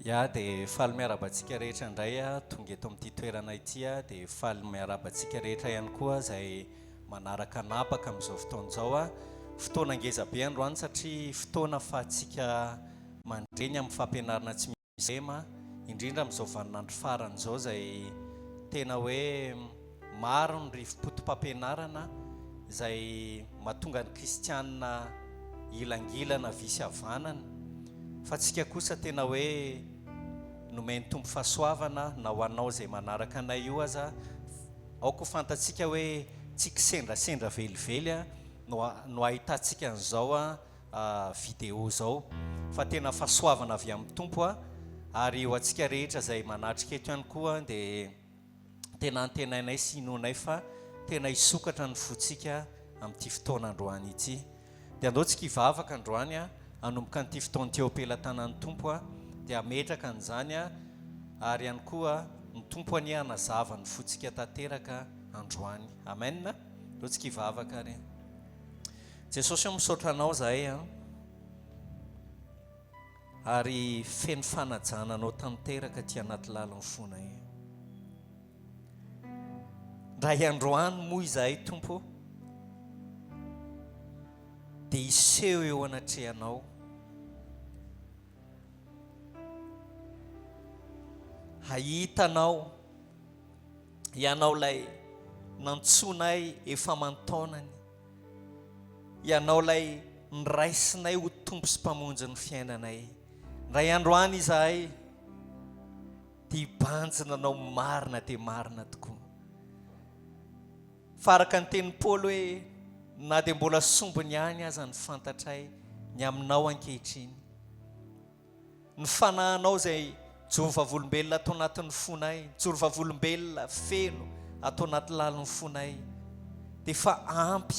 Ya dia faly miarahaba antsika rehetra indray aho tonga eto amin'ity toerana ity aho dia faly miarahaba antsika rehetra ihany koa izay manaraka an'habaka amin'izao fotoana izao aho. Fotoana ngeza be androany satria fotoana afahantsika mandre ny amin'ny fampianarana tsy misy rema indrindra amin'izao vaninandro farany izao izay tena hoe Maro ny rivo-poto-pampianarana izay mahatonga ny kristiana hihilangilana havia sy havanana, fa antsika kosa tena hoe nomen'ny Tompo fahasoavana na ho anao izay manaraka anay io aza, aoka ho fantatsika hoe tsy kisendrasendra velively no no ahitantsika an'izao video izao, fa tena fahasoavana avy amin'ny Tompo, ary ho antsika rehetra izay manatrika eto ihany koa dia. Tena antenainay sy inoanay fa tena hisokatra ny fontsika amin'ity fotoana androany ity. Dia andao tsika hivavaka androany hanomboka an'ity fotoana ity eo am-pelatanan'ny Tompo dia hametraka an'izany ary ihany koa ny Tompo anie hanazava ny fontsika tanteraka androany. Amen. Andao tsika hivavaka ary. Jesosy ô misaotra Anao zahay an. Ary feno fanajana anao tanteraka aty anaty lalin'ny fonay. Ndray androany moa izahay Tompo ô, dia hiseho eo anatrehanao. Hahita anao, Ianao ilay nantsoinay efa aman-taonany. Ianao ilay niraisinay ho Tompo sy Mpamonjy ny fiainanay. Indray andro any izahay dia hibanjina Anao marina dia marina tokoa. Fa araka ny tenin'i Paoly hoe, na dia mbola sombiny ihany aza ny fantatray ny Aminao ankehitriny, Ny fanahinao izay mijoro vavolombelona ato anatin'ny fonay, mijoro vavolombelona feno ato anaty lalin'ny fonay, dia efa ampy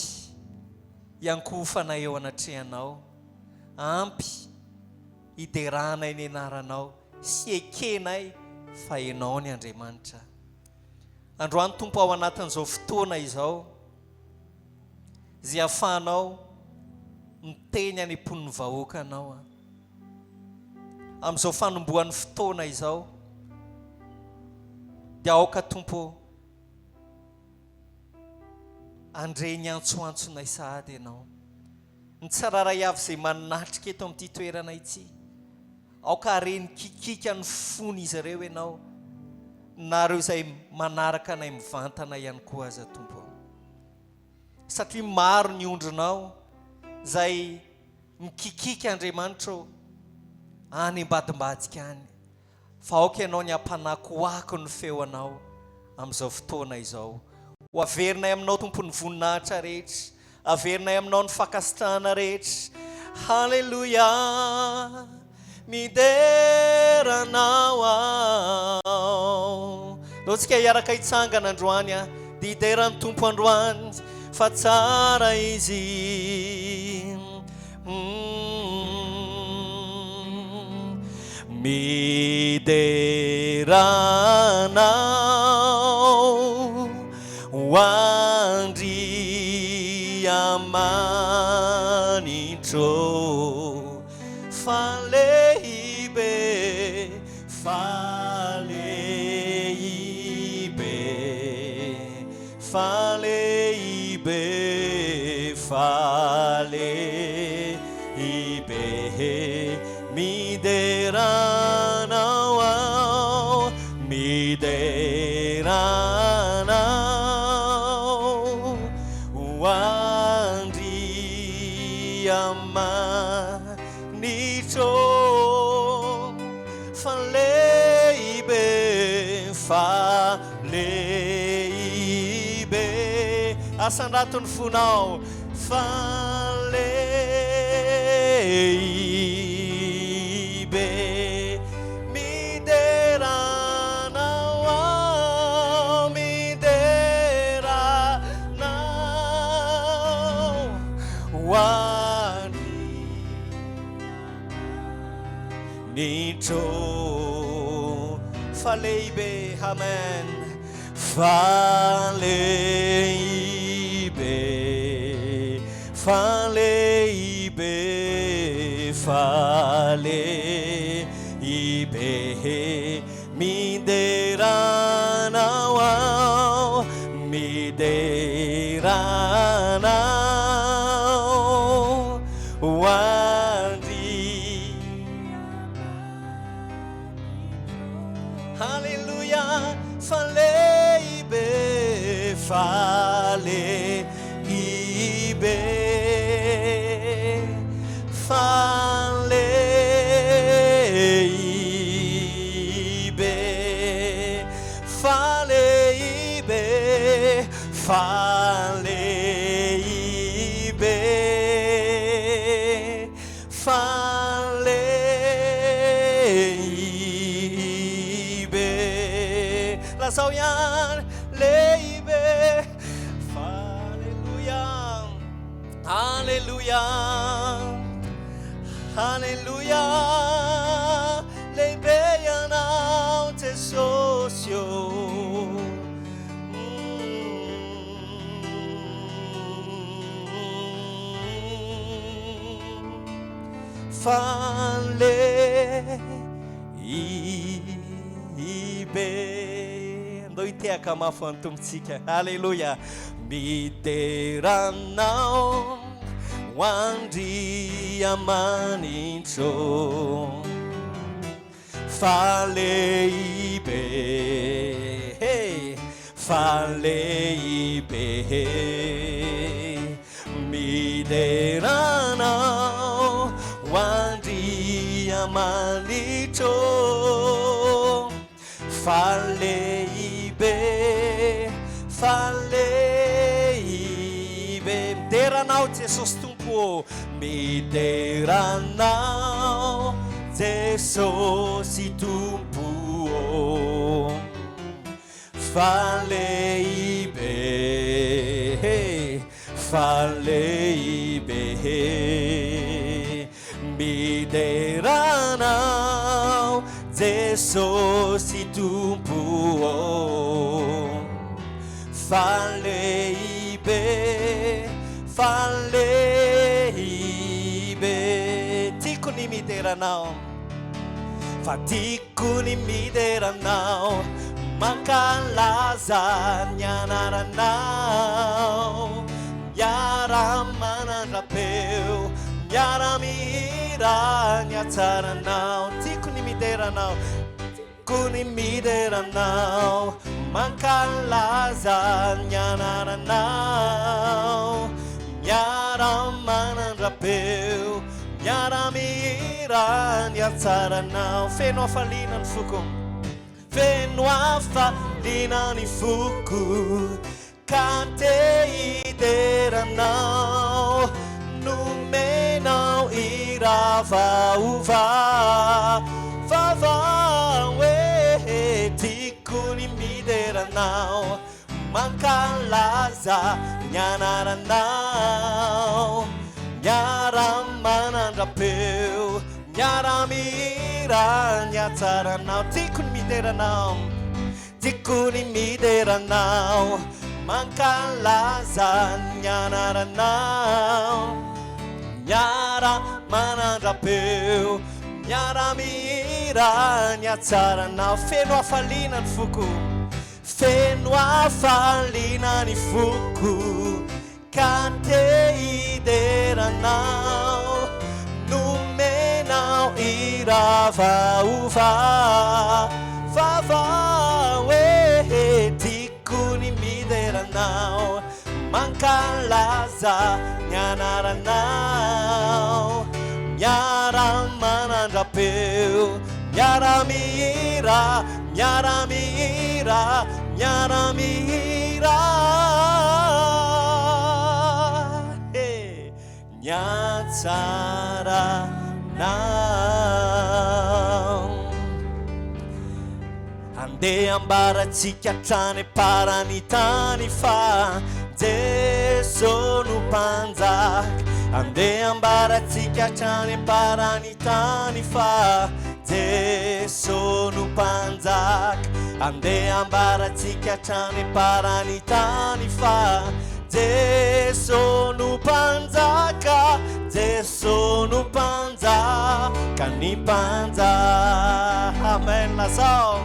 hiankohofanay eo anatrehanao, ampy hideranay ny anaranao sy ekenay fa Ianao ny Andriamanitra. Androany Tompo ao anatin'izao fotoana izao, izay ahafahanao miteny any am-pon'ny vahoakanao. Amin'izao fanombohan'ny fotoana izao, dia aoka Tompo ô, handre ny antsoantsonay sahady Ianao. Ny tsirairay avy izay manatrika eto amin'ity toerana ity, aoka hare ny kikiaka ny fon'izy ireo Ianao, na ireo izay manaraka anay mivantana ihany koa aza Tompo ô. Satria maro ny ondrinao izay Mikikika Andriamanitra ô, any ambadimbadika any, fa aoka Ianao ny hampanakoako ny feo Anao amin'izao fotoana izao. Ho averinay Aminao Tompo ny voninahitra rehetra, averinay Aminao ny fankasitrahana rehetra. Haleloia! Midera Anao aho. Ndao tsika hiaraka hitsangana androany a. Dia hidera ny Tompo androany fa tsara Izy. Midera Anao ho Andriamanitro. Fa lehibe, fa lehibe, fa lehibe, fa lehibe, midera Anao aho, midera Anao, ho Andriamanitra. Nitro fa lehibe, fa lehibe. Asandrato ny fonao fa lehibe. Midera anao aho, midera anao. Ho Ny tro fa lehibe, amen, fa lehibe, fa lehibe, fa lehibe. Midera Anao ho andry. Haleloia, fa lehibe, fa lehibe, fa lehibe, fa lehibe, fa lehibe, fa lehibe. Lazao ihany, lehibe. Haleloia, haleloia, haleloia. Lehibe ianao Jesosy ô. Fa lehibe. Andao hitehaka mafy ho an'ny Tompontsika. Aleloia. Midera Anao ho Andriamanitro. Fa lehibe, he, fa lehibe, Midera Anao ho Andriamanitro. Fa lehibe, fa lehibe. Midera Anao Jesosy Tompo ô. Midera Anao Jesosy Tompo ô. Fa lehibe, fa lehibe. Midera Anao Jesosy Tompo ô. Fa lehibe, fa lehibe. Tiako ny midera Anao, fa tiako ny midera Anao. Mankalaza ny anaranao. Miara-manandra-peo, miara-mihira ny hatsaranao. Tiako ny midera Anao. Tiako ny midera Anao, mankalaza ny anaranao. Miara-manandra-peo, miara-mihira ny hatsaranao. Feno hafaliana ny foko, feno hafaliana ny foko. Ka te hidera Anao, nomenao hira vaovao, vaovao e, tiako ny midera Anao, mankalaza ny anaranao, miara-manandra-peo, miara-mihira ny hatsaranao, tiako ny midera Anao. Tiako ny midera Anao, mankalaza ny anaranao. Miara manandra-peo, miara mihira ny hatsaranao. Feno hafaliana ny foko, feno hafaliana ny foko. Ka te hidera Anao, nomenao hira vaovao, vaovao e, tiako ny midera Anao, mankalaza ny anaranao, miara-manandra-peo, miara-mihira, miara-mihira, Miara-mihira e, ny hatsaranao. Andeha ambarantsika hatrany am-paran'ny tany fa Jeso no Mpanjaka. Andeha ambarantsika hatrany am-paran'ny tany fa Jeso no Mpanjaka, andeha ambarantsika hatrany am-paran'ny tany fa Jeso no Mpanjaka, Jeso no Mpanjaka, ny Mpanjaka. Amen, lazao.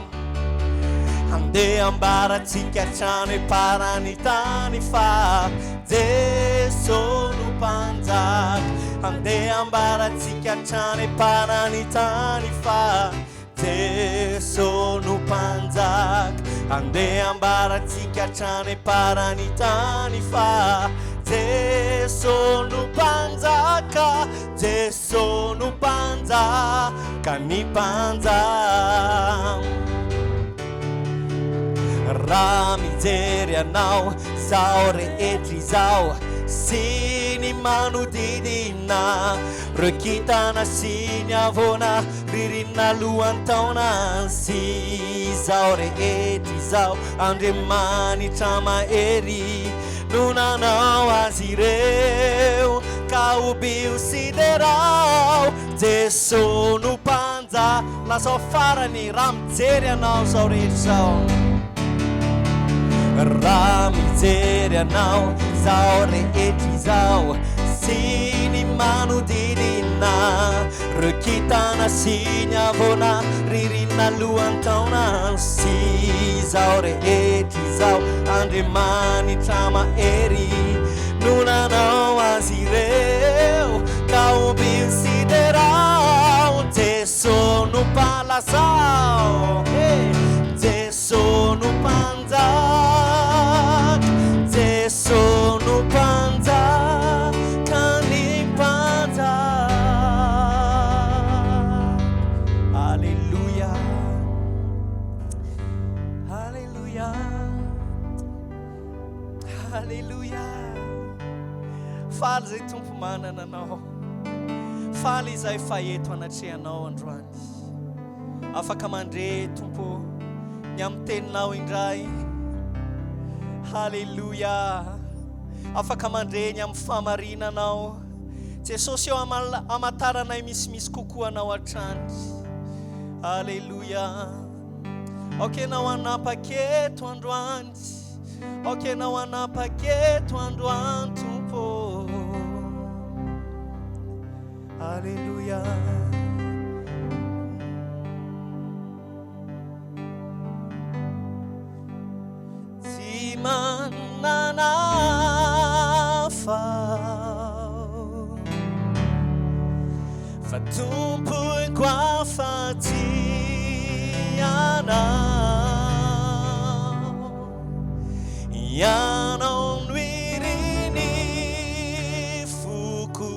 Andeha ambarantsika hatrany am-paran'ny tany fa Jeso no Mpanjaka. Andeha ambarantsika hatrany am-paran'ny tany fa Jeso no Mpanjaka. Andeha ambarantsika hatrany am-paran'ny tany fa Jeso no Mpanjaka. Jeso no Mpanjaka ny mpanjaka. Raha mijery anao zao rehetra izao sy ny manodidina, reo kintana sy ny havoana, ririnina lohantaona sy izao rehetra izao, Andriamanitra mahery no nanao azy ireo, ka hobio sy derao, Jeso no Mpanja. Lazao farany raha mijery anao izao rehetra izao. Raha mijery anao izao rehetra izao sy ny manodidina, reo kintana sy ny havoana, ririnina lohantaona sy izao rehetra izao, Andriamanitra mahery no nanao azy ireo, ka ombio sy derao Jeso no Mpalasao, he, Jeso no Mpanjaka, Jeso no Mpanjaka ny mpanjaka. Aleloia, aleloia. Aleloia! Faly izay Tompo manana Anao. Faly izahay fa eto anatrehanao androany. Afaka mandre Tompo ô, ny amin'ny teninao indray. Aleloia! Afaka mandre ny amin'ny fahamarinanao. Jesosy eo hamantaranay misimisy kokoa Anao hatrany. Aleloia! Aoka ianao hanapaka eto androany. Aoka ianao hanapaka eto androany Tompo ô. Aleloia. Tsy manana hafa fa tompoiko afa-tsy Ianao. Ianao no irin'ny foko,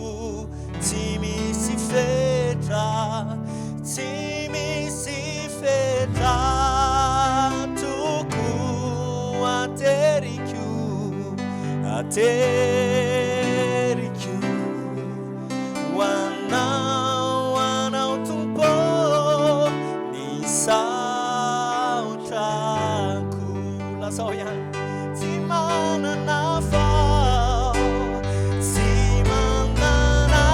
tsy misy fetra, tsy misy fetra tokoa ateriko, ateriko ho anao, ho anao Tompo ô, ny saotrako. Lazao ihany, tsy manana hafa aho, tsy manana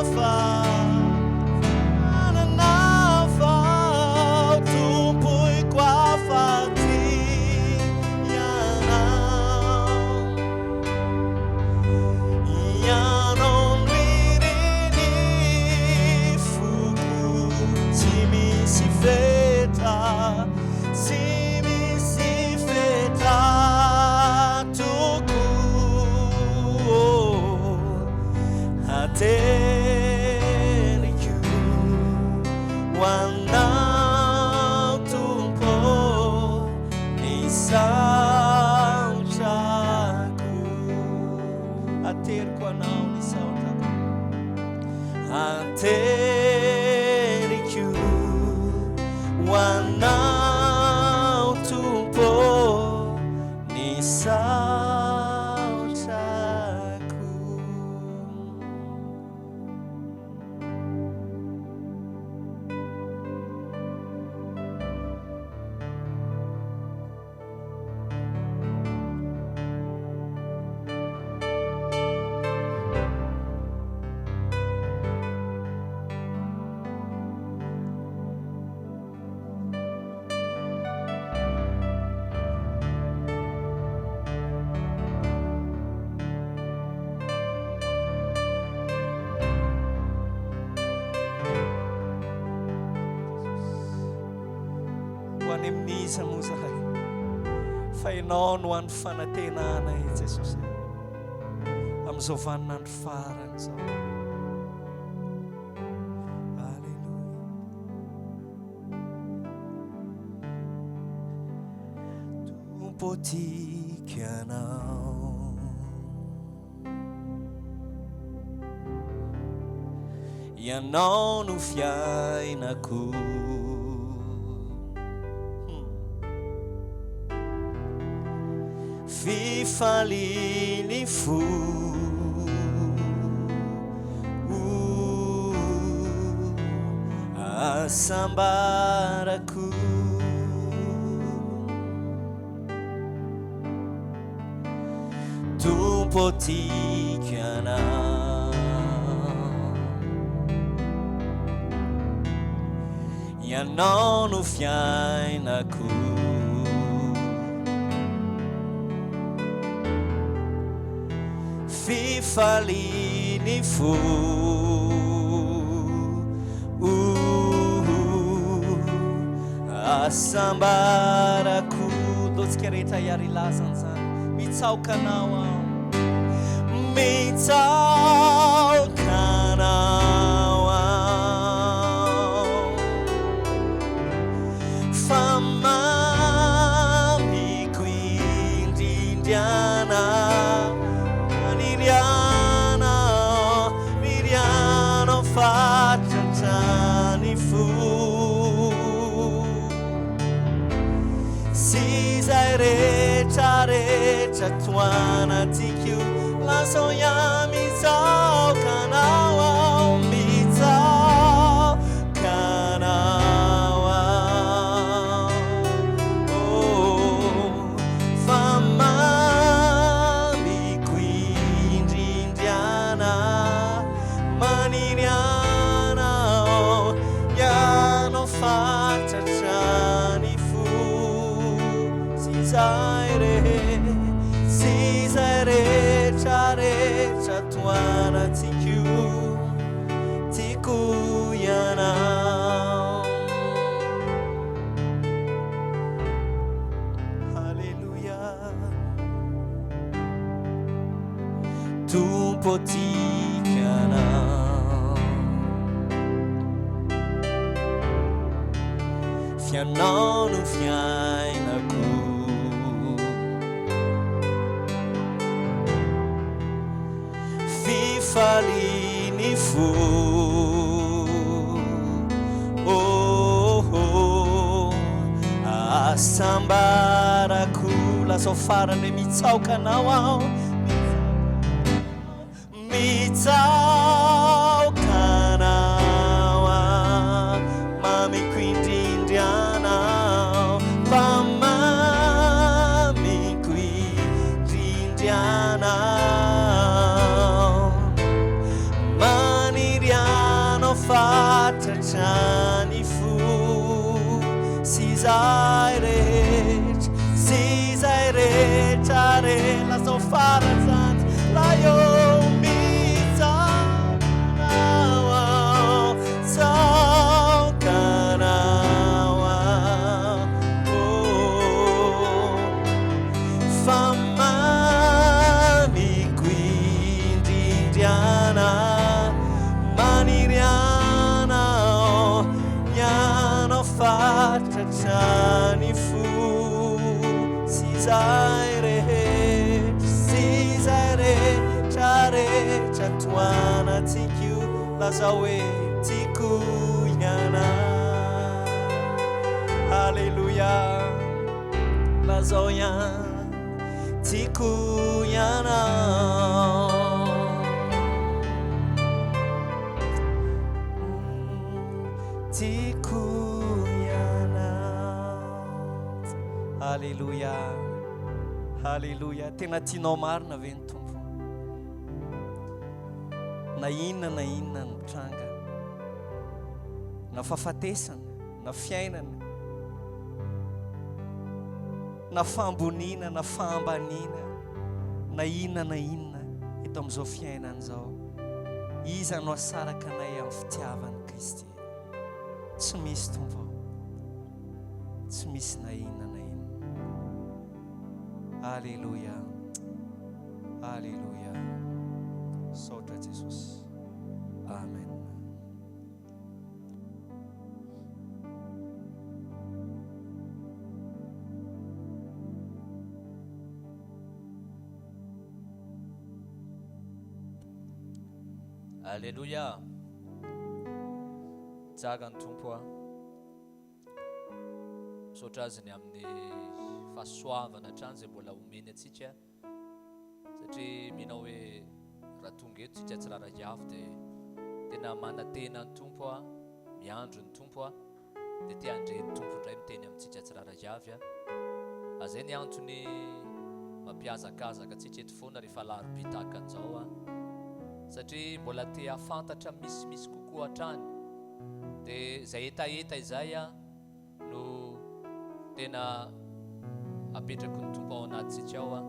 hafa, manana hafa aho, tompoiko afa-tsy Ianao. Ianao no irin'ny foko, tsy misy fetra, tsy misy fetra tokoa. Ateriko ho Anao Tompo ny saotrako. Ateriko Anao ny saotrako. Ateriko ho Anao Tompo ny saotrako. Iza moa izahay? Fa Ianao no hany fanantenanay, Jesosy. Amin'izao vaninandro farany izao. Aleloia. Tompo tiako Ianao. Ianao no fiainako. Fifalian'ny fo. Hasambarako. Tompo tiako Ianao. Ianao no fiainako. Fifalian'ny fo. Hasambarako. Ndao tsika rehetra hiary hilaza an'izany. Mitsaoka anao aho. Mitsaoka anao aho. Fa mamiko indrindriana. Maniriana, miriana fatratra ny fo. Sy izay rehetra rehetra tohanantsika io, lazao ihany mitsaoka anao aho, mitsaoka anao aho. Oh, fa mamiko indrindriana, maniry anao, ianao fatratra ny fo. Sy izay rehetra, sy izay rehetra rehetra tohanantsika io, tiako ianao. Haleloia. Tompo tiako ianao. F'ianao no fiainako. Fifalian'ny fo. Oh, oh, hasambarako. Lazao farany hoe mitsaoka anao aho. Mitsaoka anao aho. Mamiko indrindra anao. Fa mamiko indrindra anao. Maniry anao fatratra ny fo. Sy izay rehetra, sy izay rehetra rehetra. Lazao farany izany. Laio mitsaoka anao aho, tsaoka anao aho. Oh, fa mamiko indrindra anao, maniry anao, ianao fatratra ny fo. Sy izay rehetra, sy izay rehetra rehetra tohanantsika io, lazao hoe tiako ianao. Haleloia. Lazao ihany, tiako ianao. Tiako ianao. Haleloia. Haleloia. Tena tianao marina ve ny Tompo? Na inona na inona no mitranga, na fahafatesana, na fiainana, na fahamboniana, na fahambaniana, na inona na inona eto amin'izao fiainana izao, iza no hasaraka anay amin'ny fitiavan'i Kristy? Tsy misy, Tompo. Tsy misy na inona na inona. Aleloia. Aleloia. Misaotra Jesosy. Amen. Aleloia. Tsara ny Tompo a. Misaotra Azy ny amin'ny fahasoavana hatrany izay mbola omeny antsika satria mino aho hoe raha tonga eto tsika tsirairay avy dia tena manantena ny Tompo a, miandry ny Tompo a, dia te handre ny Tompo indray miteny amintsika tsirairay avy a. Ary izay ny antony mampihazakazaka antsika eto foana rehefa alarobia tahaka an'izao a, satria mbola te hahafantatra misimisy kokoa hatrany. Dia izay hetaheta izay no tena apetraky ny Tompo ao anatintsika ao,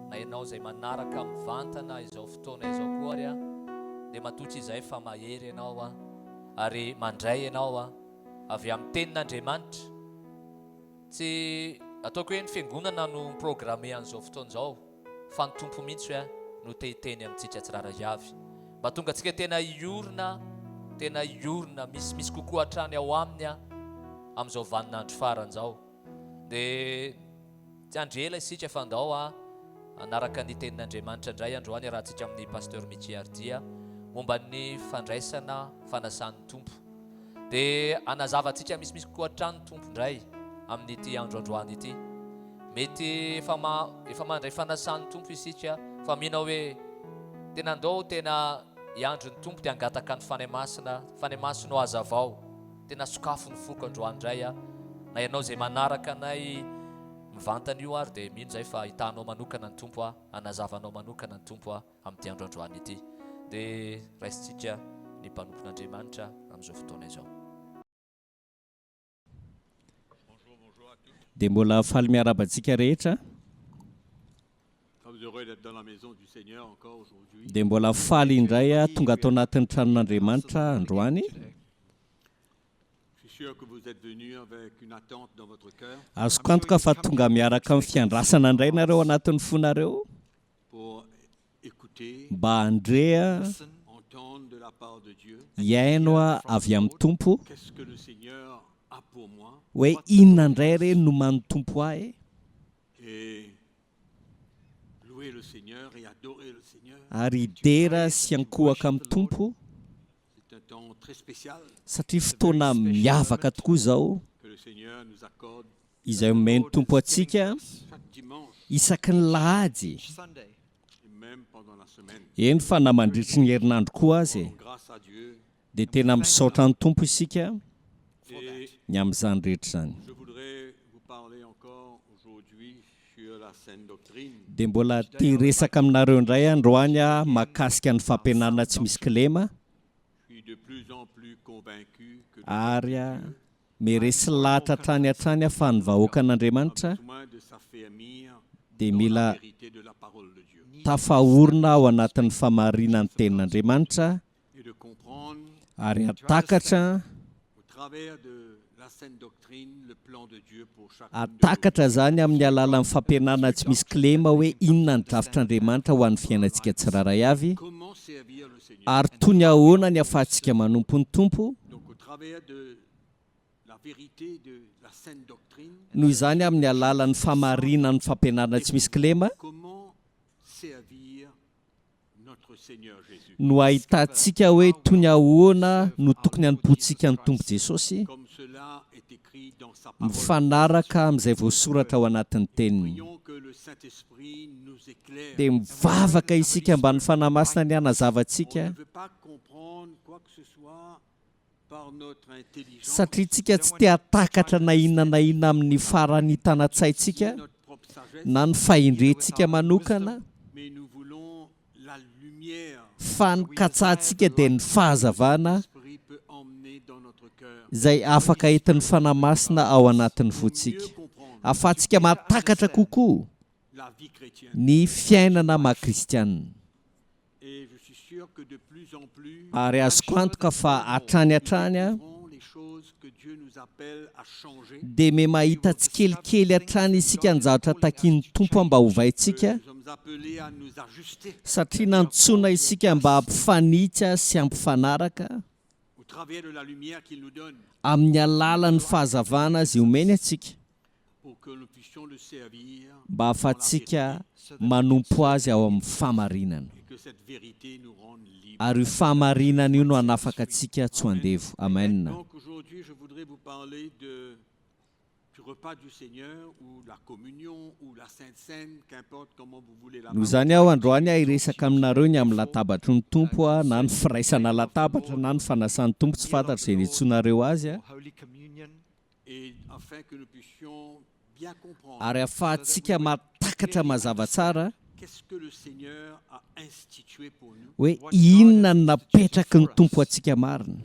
na ianao izay manaraka mivantana izao fotoana izao koa ary dia matoky izay fa mahery ianao ary mandray ianao avy amin'ny tenin'Andriamanitra. Tsy ataoko hoe ny fiangonana no mi-programmer an'izao fotoana izao fa ny Tompo mihitsy no te hiteny amintsika tsirairay avy. Mba tonga antsika tena hiorina, tena hiorina misimisy kokoa hatrany ao Aminy amin'izao vaninandro farany izao. Dia tsy handry ela isika fa ndao hanaraka ny tenin'Andriamanitra indray androany iarahantsika amin'ny Pasteur Mickey Hardy momba ny fandraisana fanasan'ny Tompo. Dia hanazava antsika misimisy kokoa hatrany ny Tompo indray amin'ity andro androany ity. Mety efa ma, efa mandray fanasan'ny Tompo isika, fa mino aho hoe tena andao tena hiandry ny Tompo dia hangataka ny Fanahy Masina, Fanahy Masina ô hazavao, tena sokafo ny foko androany indray aho. Na ianao izay manaraka anay mivantana io ary dia mino izahay fa hitanao manokana ny Tompo aho, hanazava anao manokana ny Tompo aho. amin'ity andro androany ity. Dia raisintsika ny mpanompon'Andriamanitra amin'izao fotoana izao. Dia mbola faly miarahaba antsika rehetra. Dia mbola faly indray aho tonga ato anatin'ny tranon'Andriamanitra androany. Azoko antoka fa tonga miaraka amin'ny fiandrasana indray nareo anatin'ny fonareo. Mba handre hihaino avy amin'ny Tompo hoe inona indray re no noman'ny Tompo ahy e? Ary hidera sy hiankohoka amin'ny Tompo satria fotoana miavaka tokoa izao izay omen'ny Tompo antsika isaky ny lahady, eny fa na mandritry ny herinandro koa aza e, dia tena misaotra ny Tompo isika ny amin'izany rehetra izany. Dia mbola te hiresaka aminareo indray androany aho mahakasika ny fampianarana tsy misy kilema, ary miresy lahatra hatrany hatrany aho fa ny vahoakan'Andriamanitra dia mila tafaorina ao anatin'ny famarinan'ny tenin'Andriamanitra ary hatakatra hatakatra izany amin'ny alalan'ny fampianarana tsy misy kilema hoe inona ny drafitr'Andriamanitra ho an'ny fiainantsika tsirairay avy ary toy ny ahoana ny ahafahantsika manompo ny Tompo. Noho izany amin'ny alalan'ny famarinan'ny fampianarana tsy misy kilema, no ahitantsika hoe toy ny ahoana no tokony hanompoantsika ny Tompo Jesosy, mifanaraka amin'izay voasoratra ao anatin'ny Teniny. Dia mivavaka isika mba ny Fanahy Masina ny hanazava antsika, satria tsika tsy te hahatakatra na inona na inona amin'ny faranitanan-tsaintsika na ny fahendrentsika manokana, fa ny katsahantsika dia ny fahazavana izay afaka entin'ny Fanahy Masina ao anatin'ny fontsika, ahafahantsika mahatakatra kokoa ny fiainana maha kristianina. Ary azoko antoka fa hatrany hatrany Dia me mahita tsikelikely hatrany isika ny zavatra takian'ny Tompo mba hovaintsika, satria nantsoina isika mba hampifanitsy sy hampifanaraka amin'ny alalan'ny fahazavana izay omeny antsika. Mba hahafahantsika manompo Azy ao amin'ny fahamarinana. Ary io fahamarinana io no hanafaka antsika tsy ho andevo. Amen. Noho izany aho androany aho hiresaka aminareo ny amin'ny latabatry ny Tompo na ny firaisana latabatra na ny fanasan'ny Tompo, tsy fantatro izay niantsoanareo azy. Ary ahafahantsika mahatakatra mazava tsara hoe inona no napetraky ny Tompo antsika marina.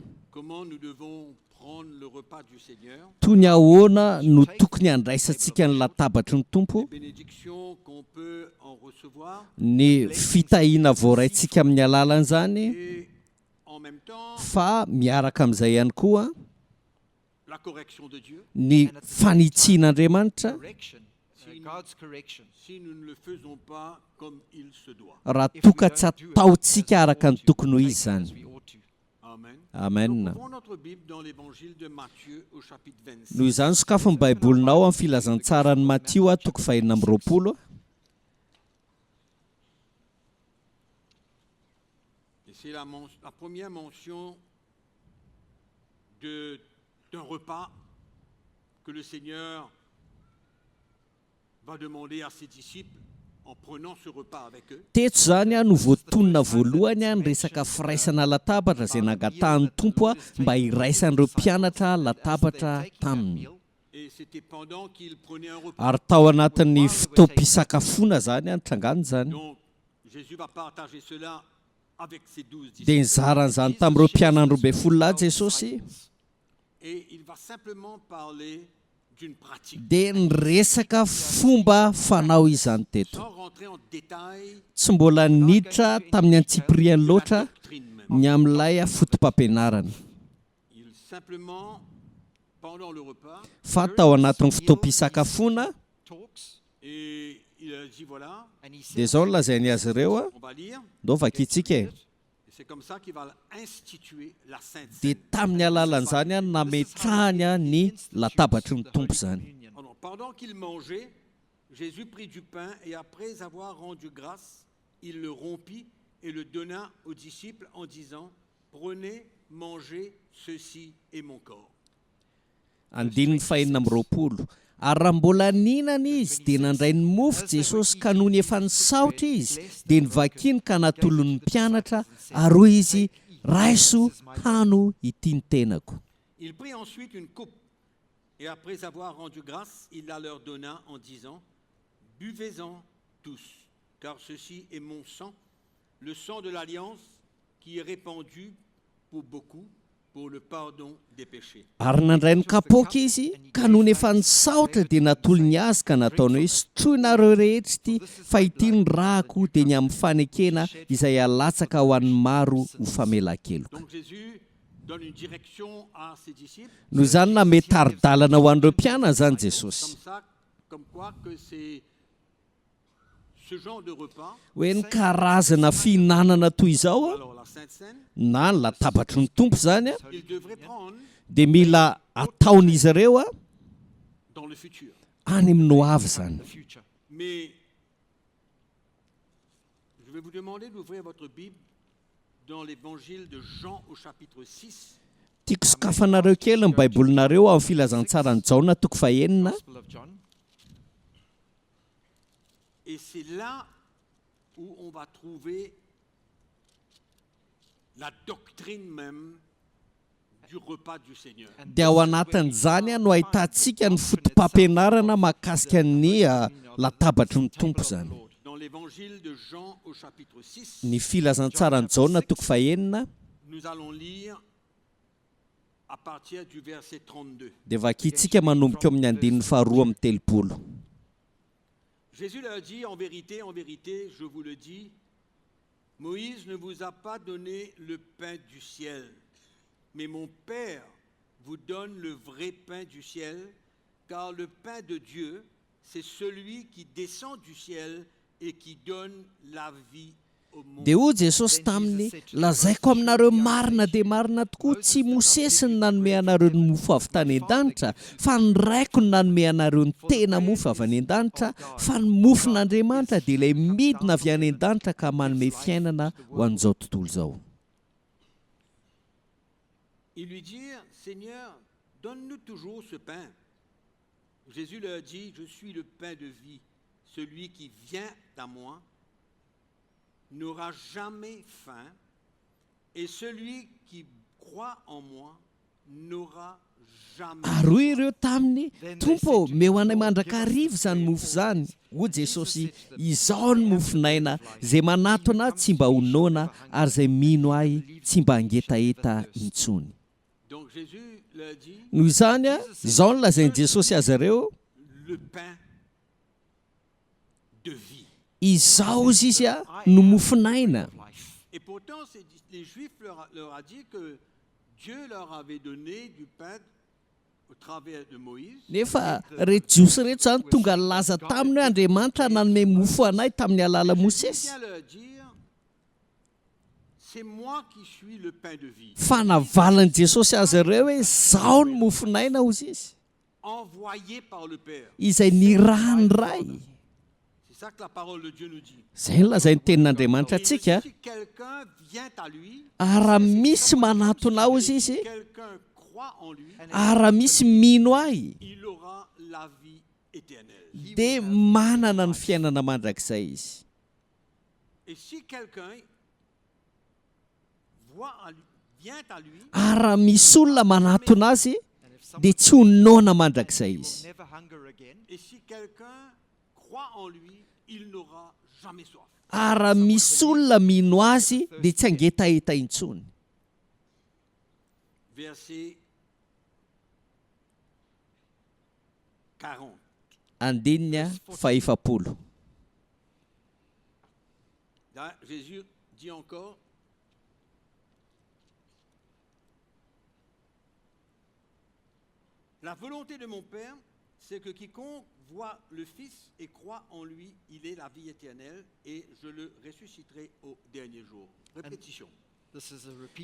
Toy ny ahoana no tokony handraisantsika ny latabatry ny Tompo, ny fitahiana voaraintsika amin'ny alalan'izany, fa miaraka amin'izay ihany koa, ny fanitsian'Andriamanitra raha toa ka tsy ataontsika araka ny tokony ho izy izany. Amen. Noho izany, sokafy ny Baibolinao amin'ny Filazantsaran'i Matio toko fahenina amby roapolo. De d'un repas que le Seigneur va demander à ses disciples en prenant ce repas avec eux. Teto izany no voatonona voalohany ny resaka firaisana latabatra izay nangatahan'ny Tompo mba hiraisan'ireo mpianatra latabatra taminy. Et c'était pendant qu'ils prenaient un repas. Ary tao anatin'ny fotoam-pisakafoana izany nitrangany izany. Donc Jésus va partager cela Dia nizara an'izany tamin'ireo mpianany 12 lahy Jesosy. Dia niresaka fomba fanao izany teto. Tsy mbola niditra tamin'ny antsipiriany loatra ny amin'ilay fotopampianarana. Fa tao anatin'ny fotoam-pisakafoana, dia izao no lazainy azy ireo, Ndao vakintsika e! Dia tamin'ny alalan'izany no nametrahany ny latabatry ny Tompo izany. Il le rompit et le donna aux disciples en disant, Prenez, mangez, ceci est mon corps. Andininy fahenina amby roapolo. Ary raha mbola nihinana izy, dia nandray ny mofo Jesosy, ka nony efa nisaotra Izy, dia novakiny ka natolony ny mpianatra, ary hoy Izy, Raiso, hano, ity ny tenako. Il prit ensuite une coupe, et après avoir rendu grâce, il la leur donna en disant, Buvez-en tous, car ceci est mon sang, le sang de l'alliance qui est répandu pour beaucoup pour le pardon des péchés. Ary nandray ny kapoaka izy, ka nony efa nisaotra dia natolony azy ka nataony hoe, Sotroinareo rehetra ity, fa ity ny rako, dia ny amin'ny fanekena izay halatsaka ho an'ny maro ho famelan-keloka. Donc Jésus donne une direction à ses disciples. Noho izany nanome tari-dalana ho an'ireo mpianany izany Jesosy. Comme ça, comme quoi que c'est Hoe ny karazana fihinanana toy izao na ny latabatry ny Tompo izany dia mila ataon'izy ireo any amin'ny ho avy izany. Tiako sokafanareo kely ny Baibolinareo ao amin'ny Filazantsaran'i Jaona toko fahenina. Et c'est là où on va trouver la doctrine même du repas du Seigneur. Dia ao anatin'izany no ahitantsika ny fotopampianarana mahakasika ny latabatry ny Tompo izany. Dans l'évangile de Jean au chapitre 6, Ny Filazantsaran'i Jaona toko fahenina. nous allons lire à partir du verset 32. Dia vakintsika manomboka eo amin'ny andininy faharoa amby telopolo. Jésus leur dit, En vérité, en vérité, je vous le dis, Moïse ne vous a pas donné le pain du ciel, mais mon Père vous donne le vrai pain du ciel, car le pain de Dieu, c'est celui qui descend du ciel et qui donne la vie au monde. Dia hoy Jesosy taminy, Lazaiko aminareo marina dia marina tokoa, tsy Mosesy no nanome anareo ny mofo avy tany an-danitra, fa ny Raiko no nanome anareo ny tena mofo avy any an-danitra, fa ny mofon'Andriamanitra dia ilay midina avy any an-danitra ka manome fiainana ho an'izao tontolo izao. Ils lui dirent, Seigneur, donne-nous toujours ce pain. Jésus leur dit, Je suis le pain de vie. Celui qui vient à moi n'aura jamais faim, et celui qui croit en moi n'aura jamais Ary hoy soif. ireo taminy, Tompo ô, meo anay mandrakariva izany mofo izany. Hoy Jesosy, Izaho no mofon'aina, izay manatona Ahy tsy mba ho noana, ary izay mino Ahy tsy mba hangetaheta intsony. Donc Jésus leur dit, Noho izany, izao no lazain'i Jesosy azy ireo, le pain de vie. Izaho, hozy Izy, no mofon'aina. Et pourtant, c'est- les Juifs leur, leur a dit que Dieu leur avait donné du pain au travers de Moïse. Nefa ireto Jiosy ireto izany tonga nilaza taminy hoe Andriamanitra nanome mofo anay tamin'ny alalan'i Jésus Mosesy. vient leur dire, c'est moi qui suis le pain de vie, Fa navalin'i Jesosy azy ireo hoe, Izaho no mofon'aina, hozy Izy. envoyé par le Père. Izay nirahan'ny Ray. C'est ça que la parole de Dieu nous dit. Izay no lazain'ny Tenin'Andriamanitra Et antsika. si quelqu'un vient à lui, Ary raha misy manatona ahy, hozy Izy, quelqu'un croit en lui, ary raha misy mino ahy, il aura la vie éternelle. dia manana ny fiainana mandrakizay izy. Et si quelqu'un voit à lui, vient à lui, Ary raha misy olona manatona azy, dia tsy ho noana mandrakizay izy. et si quelqu'un croit en lui, il n'aura jamais soif. Ary raha misy olona mino azy, dia tsy hangetaheta intsony. Verset 40. Andininy fahefapolo. Là, Jésus dit encore, La volonté de mon Père, c'est que quiconque voit le Fils et croit en lui, il ait la vie éternelle et je le ressusciterai au dernier jour. Répétition.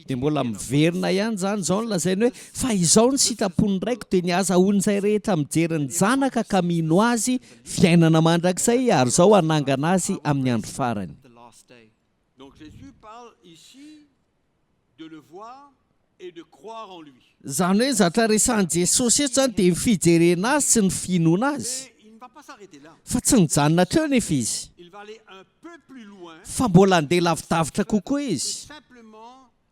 Dia mbola miverina ihany izany izao no lazainy hoe, Fa izao ny sitrapon'ny Raiko, dia ny hahazahoan'izay rehetra mijery ny Zanaka ka mino Azy fiainana mandrakizay, ary izao hanangana azy amin'ny andro farany. Donc Jésus parle ici de le voir et de croire en lui. Izany hoe ny zavatra resahin'i Jesosy eto izany dia ny fijerena Azy sy ny finoana Azy. Mais il ne va pas s'arrêter là. Fa tsy nijanona hatreo anefa izy, Il va aller un peu plus loin fa mbola handeha lavidavitra kokoa que izy. simplement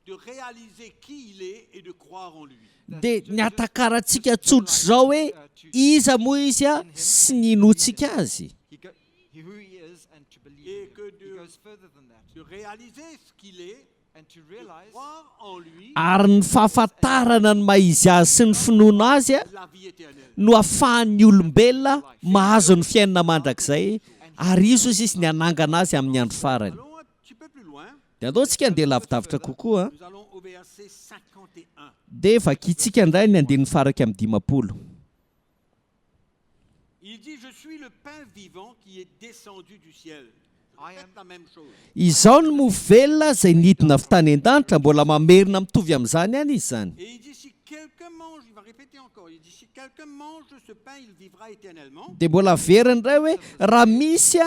de réaliser qui il est et de croire en lui. Dia ny hatakarantsika tsotra izao hoe iza moa izy sy ny inoantsika azy. Et que de, de réaliser ce qu'il est, de croire en lui, Ary ny fahafantarana ny maha izy azy sy ny finoana azy la vie éternelle. no ahafahan'ny olombelona mahazo ny fiainana mandrakizay, ary izy hozy izy ny hanangana azy amin'ny andro farany. Allons un petit peu plus loin. Dia andao tsika handeha lavidavitra kokoa. Nous allons au verset 51. Dia vakintsika indray ny andininy faha-51. Il dit, je suis le pain vivant qui est descendu du ciel. Je répète la même chose. Izao no mofo velona izay nidina avy tany an-danitra, mbola mamerina mitovy amin'izany ihany izy izany. Et il dit, si quelqu'un mange, il va répéter encore, il dit, si quelqu'un mange de ce pain, il vivra éternellement. Dia mbola averiny indray hoe, raha misy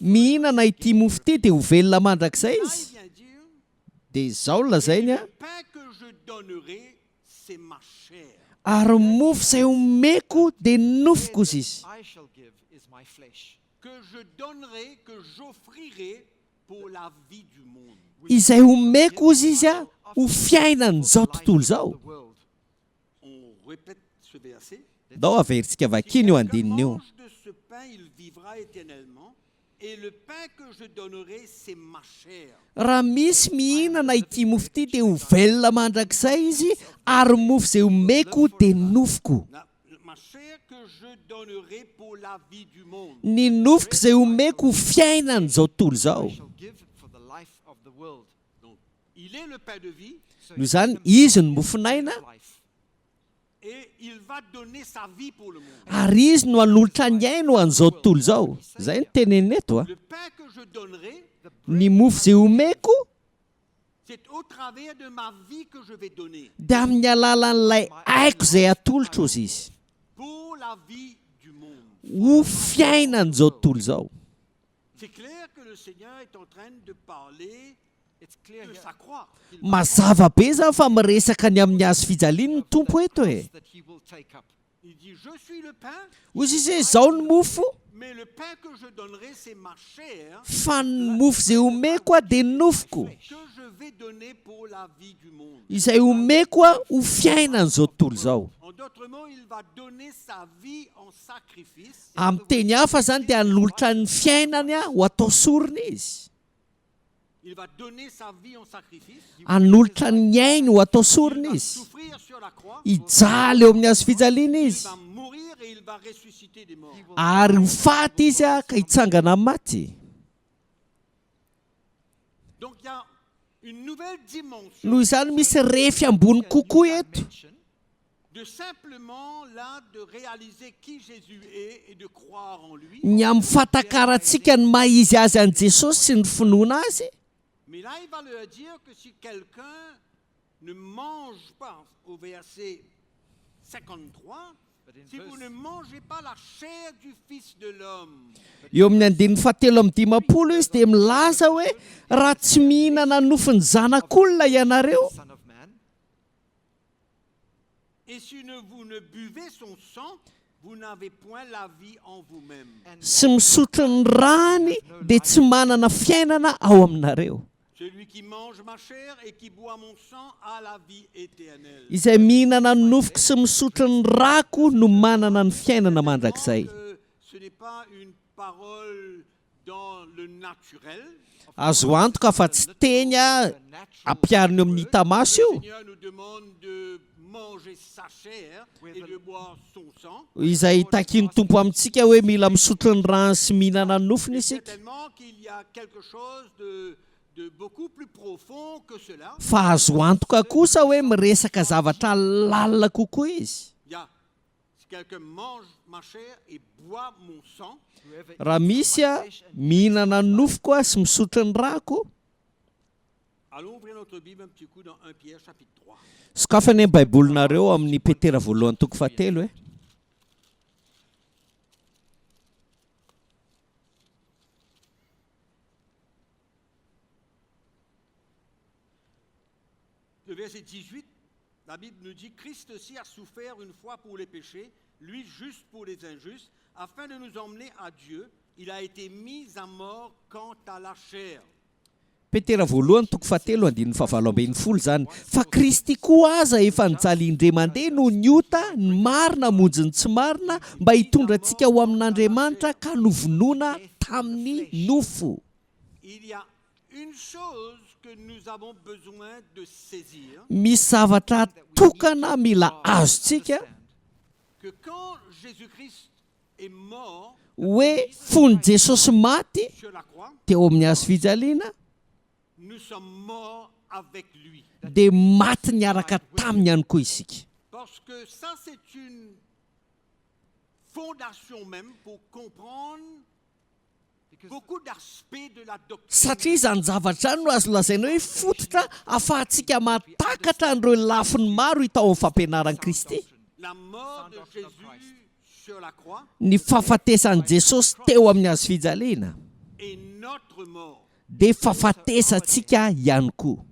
mihinana ity mofo ity dia ho velona mandrakizay Là, il izy. vient dire, Dia izao no lazainy, le pain que je donnerai, c'est ma chair. Ary ny mofo izay omeko dia ny nofoko, hozy izy. Que je donnerai, que j'offrirai pour la vie du monde. Izay omeko, hozy izy, ho fiainan'izao tontolo izao. On répète ce verset. Ndao averintsika Si vakiana io quelqu'un andininy io. mange de ce pain, il vivra éternellement. Et le pain que je donnerai, c'est ma chair. Raha misy mihinana ity mofo ity dia ho velona mandrakizay izy, ary ny mofo izay omeko dia ny nofoko. La- ma chair que je donnerai pour la vie du monde. Ny nofoko izay omeko ho fiainan'izao tontolo izao. Donc, il est le pain de vie. Noho izany, izy no mofon'aina. Ary Izy no hanolotra ny ainy ho an'izao tontolo izao. Izay no teneniny eto a. Ny mofo izay omeko dia amin'ny alalan'ilay aiko izay atolotro, hozy Izy, ho fiainan'izao tontolo izao. Mazava be izany fa miresaka ny amin'ny hazo fijaliana ny Tompo eto e! Hoy izy hoe, Izao ny mofo, fa ny mofo izay omeko aho dia ny nofoko, izay omeko aho ho fiainan'izao tontolo izao. Amin'ny teny hafa izany dia hanolotra ny fiainany ho atao sorona izy. Hanolotra ny ainy ho atao sorona izy. Hijaly eo amin'ny hazofijaliana izy. Ary ho faty izy ka hitsangana amin'ny maty. Noho izany misy refy ambony kokoa eto. De simplement là de réaliser qui Jésus est et de croire en lui. Ny amin'ny fahatakarantsika ny maha izy azy an'i Jesosy sy ny finoana Azy. Mais là il va leur dire que si quelqu'un ne mange pas, au verset 53, si vous ne mangez pas la chair du Fils de l'homme. Eo amin'ny andininy fahatelo amby 50 izy dia milaza hoe raha tsy mihinana nofon'ny Zanak'olona ianareo, Et si ne vous ne buvez son sang, vous n'avez point la vie en vous-même. Sy misotro ny rany dia tsy manana fiainana ao aminareo. Celui qui mange ma chair et qui boit mon sang a la vie éternelle. Izay mihinana ny nofoko sy misotro ny rako no manana ny fiainana mandrakizay. Ce n'est pas une parole dans le naturel. Azo antoka fa tsy teny ampiharina eo amin'ny hita maso io. Izay takin'ny Tompo amintsika hoe mila misotro ny rany sy mihinana ny nofony isika. Fa azo antoka kosa hoe miresaka zavatra lalina kokoa izy. Raha misy mihinana ny nofoko sy misotro ny rako, Sokafy anie ny Baibolinareo ao amin'ny Petera voalohany toko fahatelo e. Le verset 18, la Bible nous dit Christ aussi a souffert une fois pour les péchés, lui juste pour les injustes, afin de nous emmener à Dieu. Il a été mis à mort quant à la chair. Petera voalohany toko fahatelo andininy fahavalo 18 izany, Fa Kristy koa aza efa nijaly indray mandeha noho ny ota, ny marina hamonjy ny tsy marina, mba hitondra antsika ho amin'Andriamanitra, ka novonoina tamin'ny nofo. Il y a Une chose que nous avons besoin de saisir. Misy zavatra tokana mila azontsika. Que quand Jésus-Christ est mort. Hoe fony Jesosy maty Sur la croix. teo amin'ny hazo fijaliana. Nous sommes morts avec lui. Dia maty niaraka taminy ihany koa isika. Parce que ça c'est une fondation même pour comprendre Satria izany zavatra izany no azo lazaina hoe fototra ahafahantsika mahatakatra an'ireo lafiny maro hita ao amin'ny fampianaran'i Kristy. Ny fahafatesan'i Jesosy teo amin'ny hazofijaliana dia fahafatesantsika ihany koa.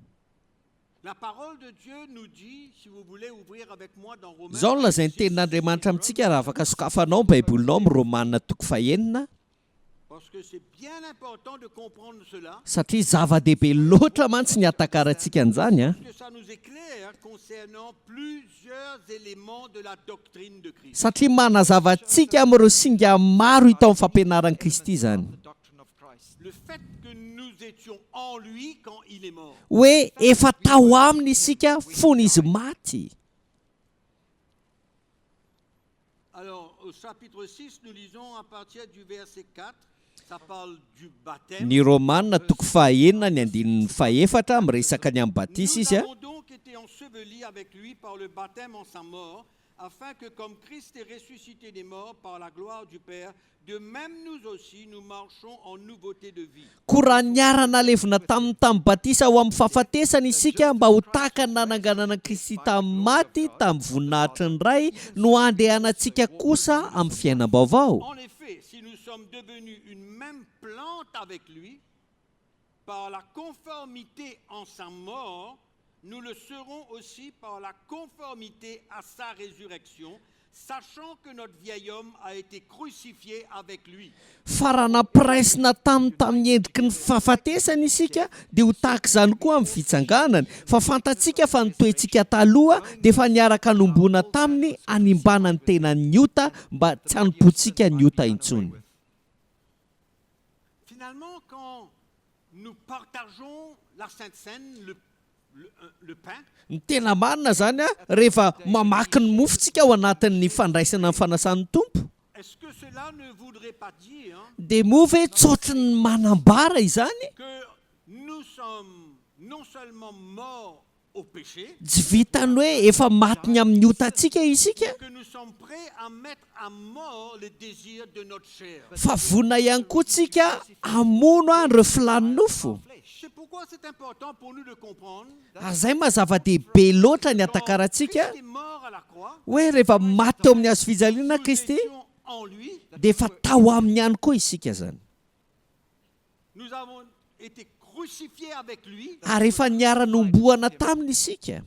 Izao no lazain'ny Tenin'Andriamanitra amintsika raha afaka sokafanao ny Baibolinao amin'ny Romana toko fahenina, satria zava-dehibe loatra mantsy ny hahatakarantsika an'izany an! Satria manazava antsika amin'ireo singa maro hita ao amin'ny fampianaran'i Kristy izany. Hoe efa tao aminy isika fony izy maty. Ny Romana toko fahaenina ny andininy fahefatra, miresaka ny amin'ny batisa izy. afin que comme Christ est ressuscité des morts par la gloire du Père, de même nous aussi nous marchons en nouveauté de vie. Koa raha niara-nalevina taminy tamin'ny batisa ho amin'ny fahafatesana isika mba ho tahaka ny nananganana an'i Kristy tamin'ny maty tamin'ny voninahitry ny Ray, no handehanantsika kosa amin'ny fiainam-baovao. En effet, si nous sommes devenus une même plante avec lui, par la conformité en sa mort, nous le serons aussi par la conformité à sa résurrection, sachant que notre vieil homme a été crucifié avec lui. Fa raha nampiraisina taminy tamin'ny endriky ny fahafatesany isika, dia ho tahaka izany koa amin'ny fitsanganany. Fa fantatsika fa ny toetsika taloha dia efa niaraka nombona taminy hanimbana ny tenan'ny ota, mba tsy hanompoantsika ny ota intsony. Finalement, quand nous partageons la Sainte Cène, le, le, le pain, Ny tena marina izany, rehefa mamaky ny mofo tsika ao anatin'ny fandraisana ny fanasan'ny Tompo, est-ce que cela ne voudrait pas dire dia moa ve tsy ohatry ny manambara izany que nous sommes non seulement morts au péché, Tsy vitan'ny hoe efa maty ny amin'ny otantsika isika, que nous sommes prêts à mettre à mort les désirs de notre chair. fa vonona ihany koa tsika hamono an'ireo filàn'ny nofo. C'est pourquoi c'est important pour nous de comprendre Ary izay maha zava-dehibe loatra ny hatakarantsika Christ est mort à la croix, hoe rehefa maty teo amin'ny hazo fijaliana nous Kristy, étions en lui, dia efa tao aminy ihany koa isika izany. nous avons été crucifiés avec lui. Ary efa niara-nohomboana taminy isika.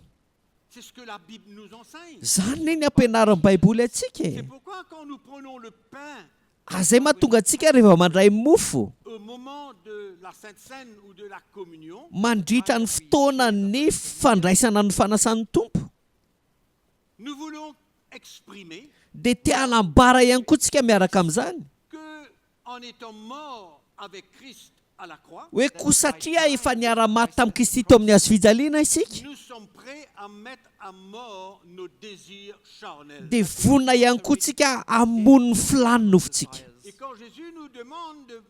C'est ce que la Bible nous enseigne. Izany ne ny ampianarin'ny Baiboly antsika e. C'est pourquoi quand nous prenons le pain Ary izay mahatonga antsika rehefa mandray mofo, au moment de la Sainte Cène ou de la communion, mandritra ny fotoanan'ny fandraisana ny fanasan'ny Tompo, nous voulons exprimer dia te hanambara ihany koa tsika miaraka amin'izany que en étant mort avec Christ à la croix, hoe koa satria efa niara-maty tamin'i Kristy teo amin'ny hazo fijaliana isika, nous sommes prêts à mettre à mort nos désirs charnels. dia vonona ihany koa tsika hamono ny filàn'ny nofontsika. Et quand Jésus nous demande de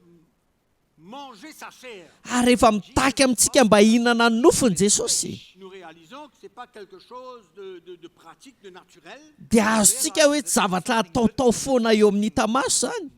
manger sa chair, Ary rehefa mitaky amintsika mba hihinana ny nofony Jesosy, nous réalisons que ce n'est pas quelque chose de, de- de pratique, de naturel, dia azontsika hoe tsy zavatra ataotao foana eo amin'ny hita maso izany,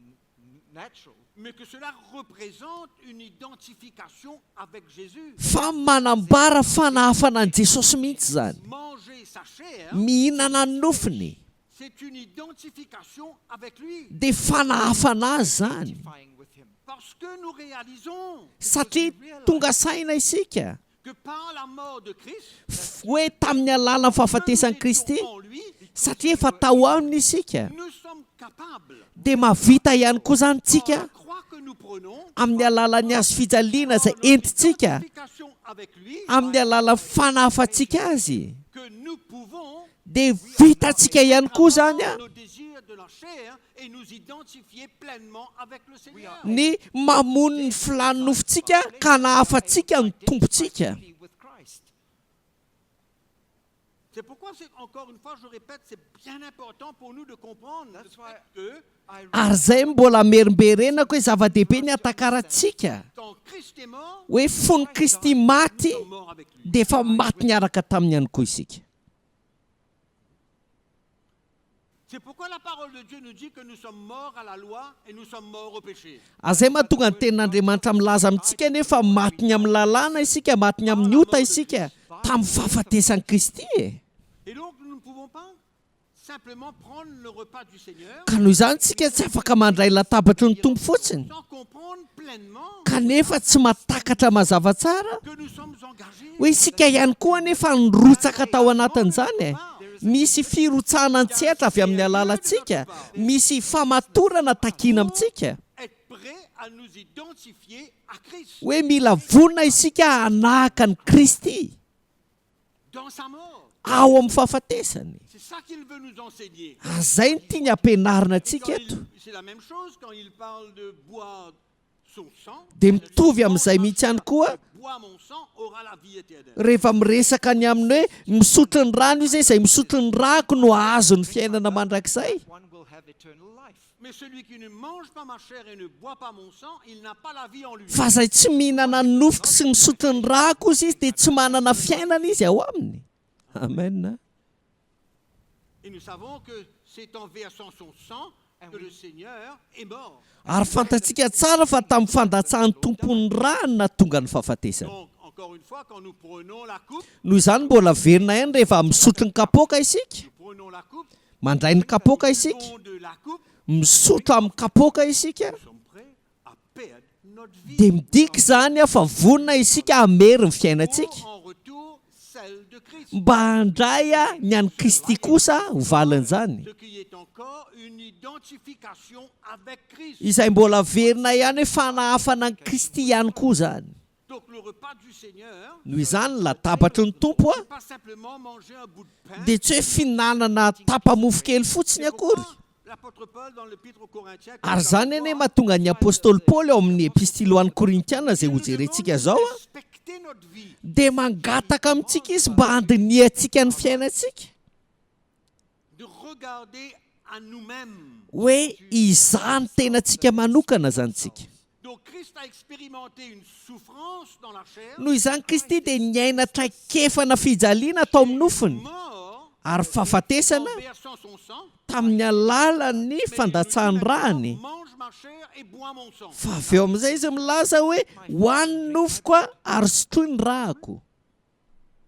Natural. mais que cela représente une identification avec Jésus. fa manambara fanahafana an'i Jesosy mihitsy izany. Manger sa chair, Mihinana ny nofony, c'est une identification avec lui. dia fanahafana azy izany. Identifying with him. Parce que nous réalisons Satria tonga saina isika que par la mort de Christ, hoe tamin'ny alalan'ny que fahafatesan'i nous Kristy, étions en lui, satria efa tao aminy isika, nous sommes capables, dia mahavita ihany koa izany par tsika la croix que nous prenons, amin'ny alalan'ny hazo fijaliana izay par notre entintsika, identification avec lui, amin'ny alalan'ny fanahafantsika azy, que nous pouvons dia vitantsika ihany koa izany a nos désirs de la chair et nous identifier pleinement avec le Seigneur. ny mamono ny filàn'ny nofontsika ka hanahafantsika ny Tompontsika. Fully with Christ. C'est pourquoi, c'est, encore une fois, je répète, c'est bien important pour nous de comprendre le That's why fait que I Ary izay mbola amerimberenako hoe zava-dehibe ny hatakarantsika quand Christ est mort, hoe fony Kristy maty nous sommes morts avec lui. dia efa maty niaraka taminy ihany koa isika. C'est pourquoi la parole de Dieu nous dit que nous sommes morts à la loi et nous sommes morts au péché. Ary izay mahatonga ny tenin'Andriamanitra milaza amintsika nefa maty ny amin'ny lalàna isika, maty ny amin'ny ota isika tamin'ny fahafatesan'i Kristy e. Et donc, nous ne pouvons pas simplement prendre le repas du Seigneur Ka noho izany isika tsy afaka mandray latabatry ny Tompo fotsiny, sans comprendre pleinement kanefa tsy mahatakatra mazava tsara que nous sommes engagés. hoe isika ihany koa anefa nirotsaka tao anatin'izany e. Misy firotsahana an-tsehatra avy amin'ny alalantsika, misy famatorana takiana amintsika. Être prêt à nous identifier à Christ Hoe mila vonona isika hanahaka an'i Kristy dans sa mort. ao amin'ny fahafatesany. C'est ça qu'il veut nous enseigner. Ary izay no tiany hampianarina antsika Quand eto. il- C'est la même chose quand il parle de boire son sang. Dia mitovy amin'izay mihitsy ihany koa Bois mon sang aura la vie éternelle. rehefa miresaka ny amin'ny hoe misotro ny rano izy, izay misotro ny rako no hahazo ny fiainana mandrakizay. One will have eternal life. Mais celui qui ne mange pas ma chair et ne boit pas mon sang, il n'a pas la vie en lui. Fa izay tsy mihinana ny nofoko sy misotro ny rako izy, izy dia tsy manana fiainana izy ao aminy. Amen. Et nous savons que c'est en versant son sang que le Seigneur est mort. Ary fantatsika tsara fa tamin'ny fandatsahan'ny Tompo ny rany nahatonga ny fahafatesany. Donc, encore une fois, quand nous prenons la coupe, Noho izany mbola verina ihany rehefa misotro ny kapoaka isika, nous prenons la coupe, mandray ny kapoaka isika, buvons de la coupe, misotro amin'ny kapoaka isika, nous sommes prêts à perdre notre vie. dia midika izany fa vonona isika hamery ny fiainantsika Pour en retour celle de Christ. mba handray ny an'i Kristy kosa ho valin'izany. Ce qui est encore une identification avec Christ. Izay mbola verina ihany hoe fanahafana an'i Kristy ihany koa izany. Donc le repas du Seigneur, Noho izany ny latabatry ny Tompo c'est pas simplement manger un bout de pain. dia tsy hoe fihinanana tapa-mofo kely fotsiny akory. L'apôtre Paul dans l'épître aux Corinthiens, Ary izany anie mahatonga ny apôstôly Paoly ao amin'ny epistily ho an'ny Korintiana izay hojerentsika izao a, respecter notre vie. dia mangataka amintsika izy mba handinihantsika ny fiainantsika. de regarder à nous-mêmes. Hoe izaho ny tenantsika manokana izany tsika. Donc Christ a expérimenté une souffrance dans la chair, Noho izany Kristy dia niaina traikefana fijaliana tao amin'ny nofony mort ary fahafatesana en versant son sang. tamin'ny alalan'ny Mais il nous dit fandatsahan'ny rany. maintenant, mange ma chair et bois mon sang. Fa avy eo amin'izay izy milaza hoe hoany ny nofoko a ary sotroy ny rahako.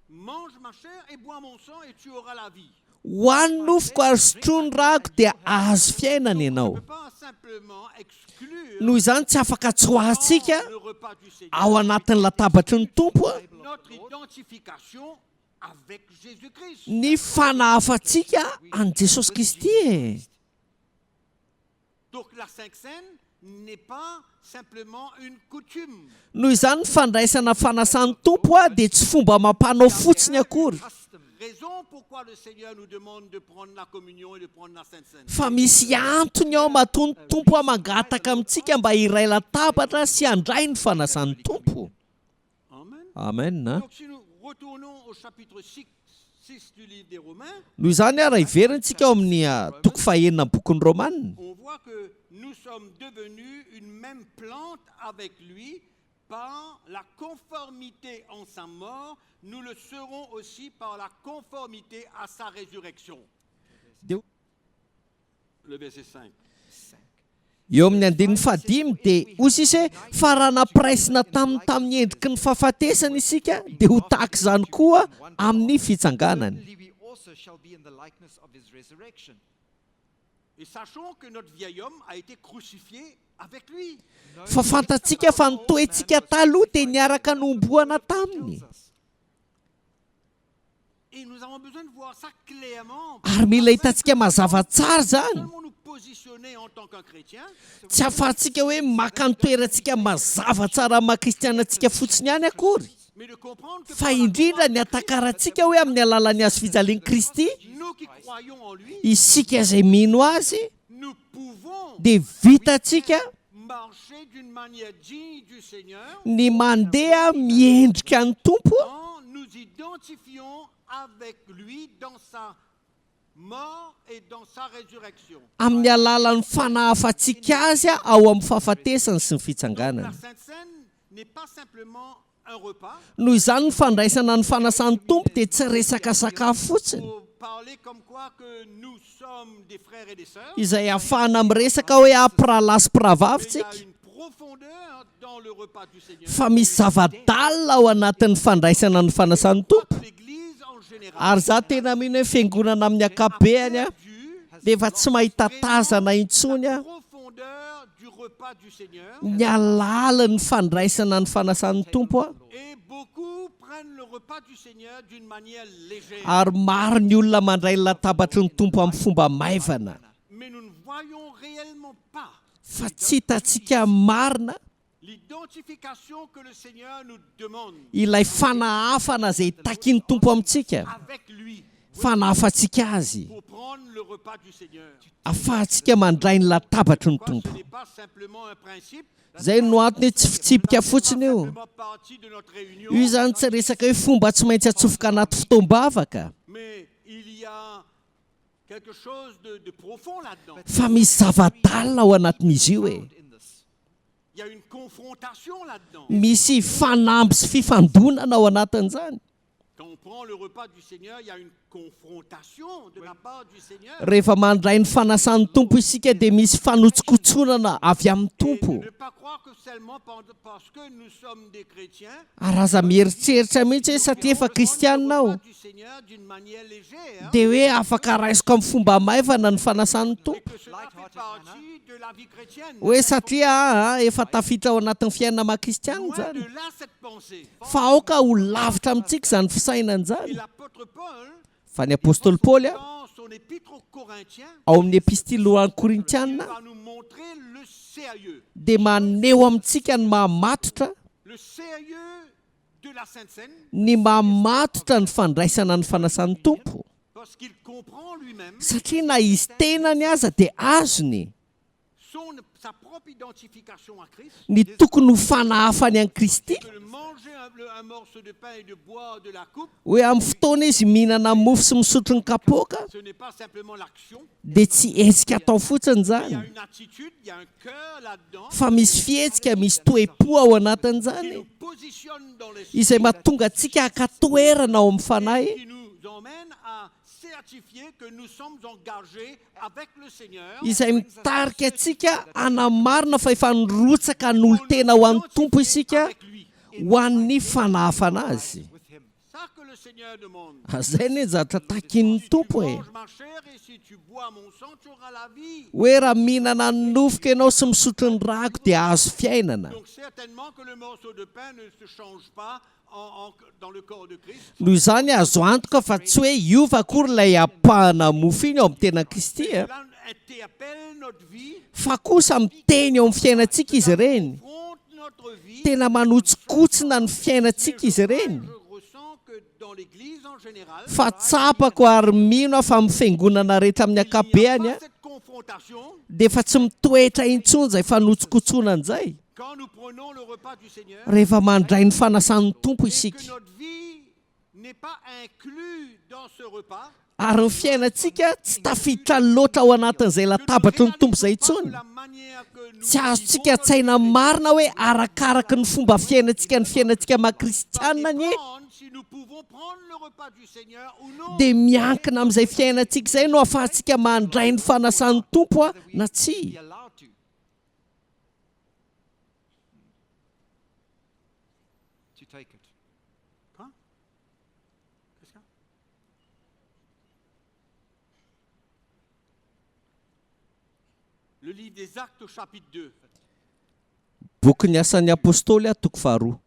Mange ma chair et bois mon sang et tu auras la vie. Hoany ny nofoko ary sotroy ny rahako dia ahazo fiainana On ne ianao. peut pas simplement exclure Noho izany tsy afaka tsoahantsika dans le repas du Seigneur ao anatin'ny latabatry ny Tompo a, notre identification avec Jésus-Christ. ny fanahafantsika an'i Jesosy Kristy e. Donc la Sainte Seine n'est pas simplement une coutume. Noho izany ny fandraisana fanasan'ny Tompo a dia tsy fomba mampanao fotsiny akory Custom. Raison pourquoi le Seigneur nous demande de prendre la communion et de prendre la Sainte Seine. fa misy antony ao matoa ny Tompo a mangataka amintsika mba hiray latabatra sy handray ny fanasan'ny Tompo. Amen. Amen. Donc si nous retournons au chapitre 6, 6 du livre des Romains, Noho izany a raha hiverintsika ao amin'ny toko fahenina amin'ny bokin'ny Romanina on voit que nous sommes devenus une même plante avec lui par la conformité en sa mort, nous le serons aussi par la conformité à sa résurrection. Dia- Le verset 5. Eo amin'ny andininy fahadimy dia hoy izy hoe fa raha nampiraisina taminy tamin'ny endriky ny fahafatesana isika dia ho tahaka izany koa amin'ny fitsanganany. Certainly we also shall be in the likeness of his resurrection. Et sachons que notre vieil homme a été crucifié avec lui. Fa fantatsika fa ny toetsika taloha dia niaraka nomboana taminy. Tells us. Et nous avons besoin de voir ça clairement. Ary mila hitantsika mazava tsara izany. Seulement nous positionner en tant qu'un chrétien, Tsy ahafahantsika hoe maka ny toerantsika mazava tsara amin'ny maha kristiana antsika fotsiny ihany akory. mais de comprendre que Fa par la indrindra croix ny de Christ, atakarantsika hoe amin'ny alalan'ny hazo fijalian'i Kristy, nous qui croyons en lui, isika izay mino azy nous pouvons dia vitantsika marcher d'une manière digne du Seigneur ny mandeha miendrika ny Tompo en nous identifiant avec lui dans sa mort et dans sa résurrection. amin'ny alalan'ny fanahafantsika azy ao amin'ny fahafatesany sy ny Donc la fitsanganany. Sainte Seine n'est pas simplement un repas Noho izany ny fandraisana ny fanasan'ny Tompo dia tsy resaka sakafo fotsiny pour parler comme quoi que nous sommes des frères et des sœurs, izay ahafahana miresaka hoe ampirahalahy sy mpirahavavy mais il y a tsika une profondeur dans le repas du Seigneur. fa misy zava-dalina ao anatin'ny fandraisana ny fanasan'ny Tompo. L'Église en général Ary za tena mino hoe fiangonana amin'ny ankapobeny a perdu dia efa tsy mahita tazana intsony la a profondeur du repas du Seigneur ny alalan'ny fandraisana ny fanasan'ny Tompo a et beaucoup prennent le repas du Seigneur d'une manière légère. ary maro ny olona mandray ny latabatry ny Tompo amin'ny fomba maivana Mais nous ne voyons réellement pas fa tsy hitantsika marina l'identification que le Seigneur nous demande ilay fanahafana izay takin'ny Tompo amintsika avec lui fanahafantsika azy pour prendre le repas du Seigneur. ahafahantsika mandray ny latabatry ny Quoi, Tompo. ce n'est pas simplement un principe, Izay no antony hoe tsy fitsipika fotsiny io. simplement partie de notre réunion, Io izany tsy resaka hoe fomba tsy maintsy atsofoka anaty fotoam-bavaka mais il y a quelque chose de profond là-dedans. fa misy zava-dalina ao anatin'izy io e. Found in this. Il y a une confrontation là-dedans. Misy fanamby sy fifandonana ao anatin'izany. Quand on prend le repas du Seigneur, il y a une confrontation de la part du Seigneur. Rehefa mandray ny fanasan'ny Tompo isika dia misy fanotsikotsionana avy amin'ny Et Tompo. ne pas croire que seulement parce que nous sommes des chrétiens, Ary aza mieritreritra mihitsy hoe satria efa prendre le kristianina aho repas du Seigneur d'une manière légère dia hoe afaka raisiko amin'ny fomba maivana ny fanasan'ny et Tompo. que cela fait partie de la vie chrétienne. Hoe satria ah, efa tafiditra ao anatin'ny fiainana maha kristianina Loin izany. de là cette pensée. Fa aoka ho lavitra amintsika izany fisainana Et izany. l'apôtre Paul, Fa ny apôstôly Paoly a, dans son épître aux Corinthiens, ao amin'ny epistily ho an'ny il Korintianina va nous montrer le sérieux. dia maneho amintsika ny mahamatotra Le sérieux de la Sainte Seine, ny mahamatotra ny fandraisana ny fanasan'ny Tompo. parce qu'il comprend lui-même Satria na izy tenany aza dia azony son, sa propre identification à Christ, ny tokony ho fanahafany an'i Kristy. que de manger un morceau de pain et de boire de la coupe, Hoe amin'ny fotoana izy mihinana mofo sy misotro ny kapoaka ce n'est pas simplement l'action. dia tsy hetsika atao fotsiny Il y a izany une attitude, il y a un cœur là-dedans fa misy fihetsika, misy toe-po ao qui anatin'izany nous positionne dans l'esprit izay mahatonga antsika haka toerana ao amin'ny fanahy et qui nous emmène à certifier que nous sommes engagés avec le Seigneur. izay mitarika antsika hanamarina fa efa nirotsaka n'olo-tena ho an'ny Tompo isika avec lui. ho an'ny fanahafana azy. With him. Ça que le Seigneur demande. Izay ny zavatra takin'ny Si tu Tompo e. manges ma chair et si tu bois mon sang, tu auras la vie. Hoe raha mihinana ny nofoko ianao sy misotro ny rako dia azo fiainana. Donc certainement que le morceau de pain ne se change pas dans le corps de Christ. Noho izany azo antoka fa tsy hoe hiova akory ilay ampahana mofo iny ao amin'ny tenan'i Kristy a. Cela interpelle notre vie, Fa kosa miteny eo amin'ny fiainantsika izy ireny. confronte notre vie. Tena manotsikotsina ny fiainantsika izy ireny. Je ressens que dans l'Église en général, Fa tsapako ary mino aho fa amin'ny fiangonana rehetra amin'ny il n'y a ankapobeny pas a, cette confrontation dia efa tsy mitoetra intsony izay fanotsikotsonana izay. quand nous prenons le repas du Seigneur Rehefa mandray ny fanasan'ny Tompo et que isika. notre vie n'est pas inclue dans ce repas, Ary ny fiainantsika tsy tafiditra loatra ao anatin'izay que nous latabatry ny Tompo izay réalisons pas que intsony. la manière que nous Tsy azontsika vivons an-tsaina marina hoe arakaraky ny fomba fiainantsika ny fiainantsika maha va kristianina anie dépendre si nous pouvons prendre le repas du Seigneur ou non. dia miankina amin'izay fiainantsika izay no ahafahantsika mandray ny fanasan'ny Tompo a na Be tsia. allowed to. To take it. Quoi? Qu'est-ce qu'il y a? Le livre des Actes au chapitre 2. Bokin'ny asan'ny apôstôly a toko faharoa.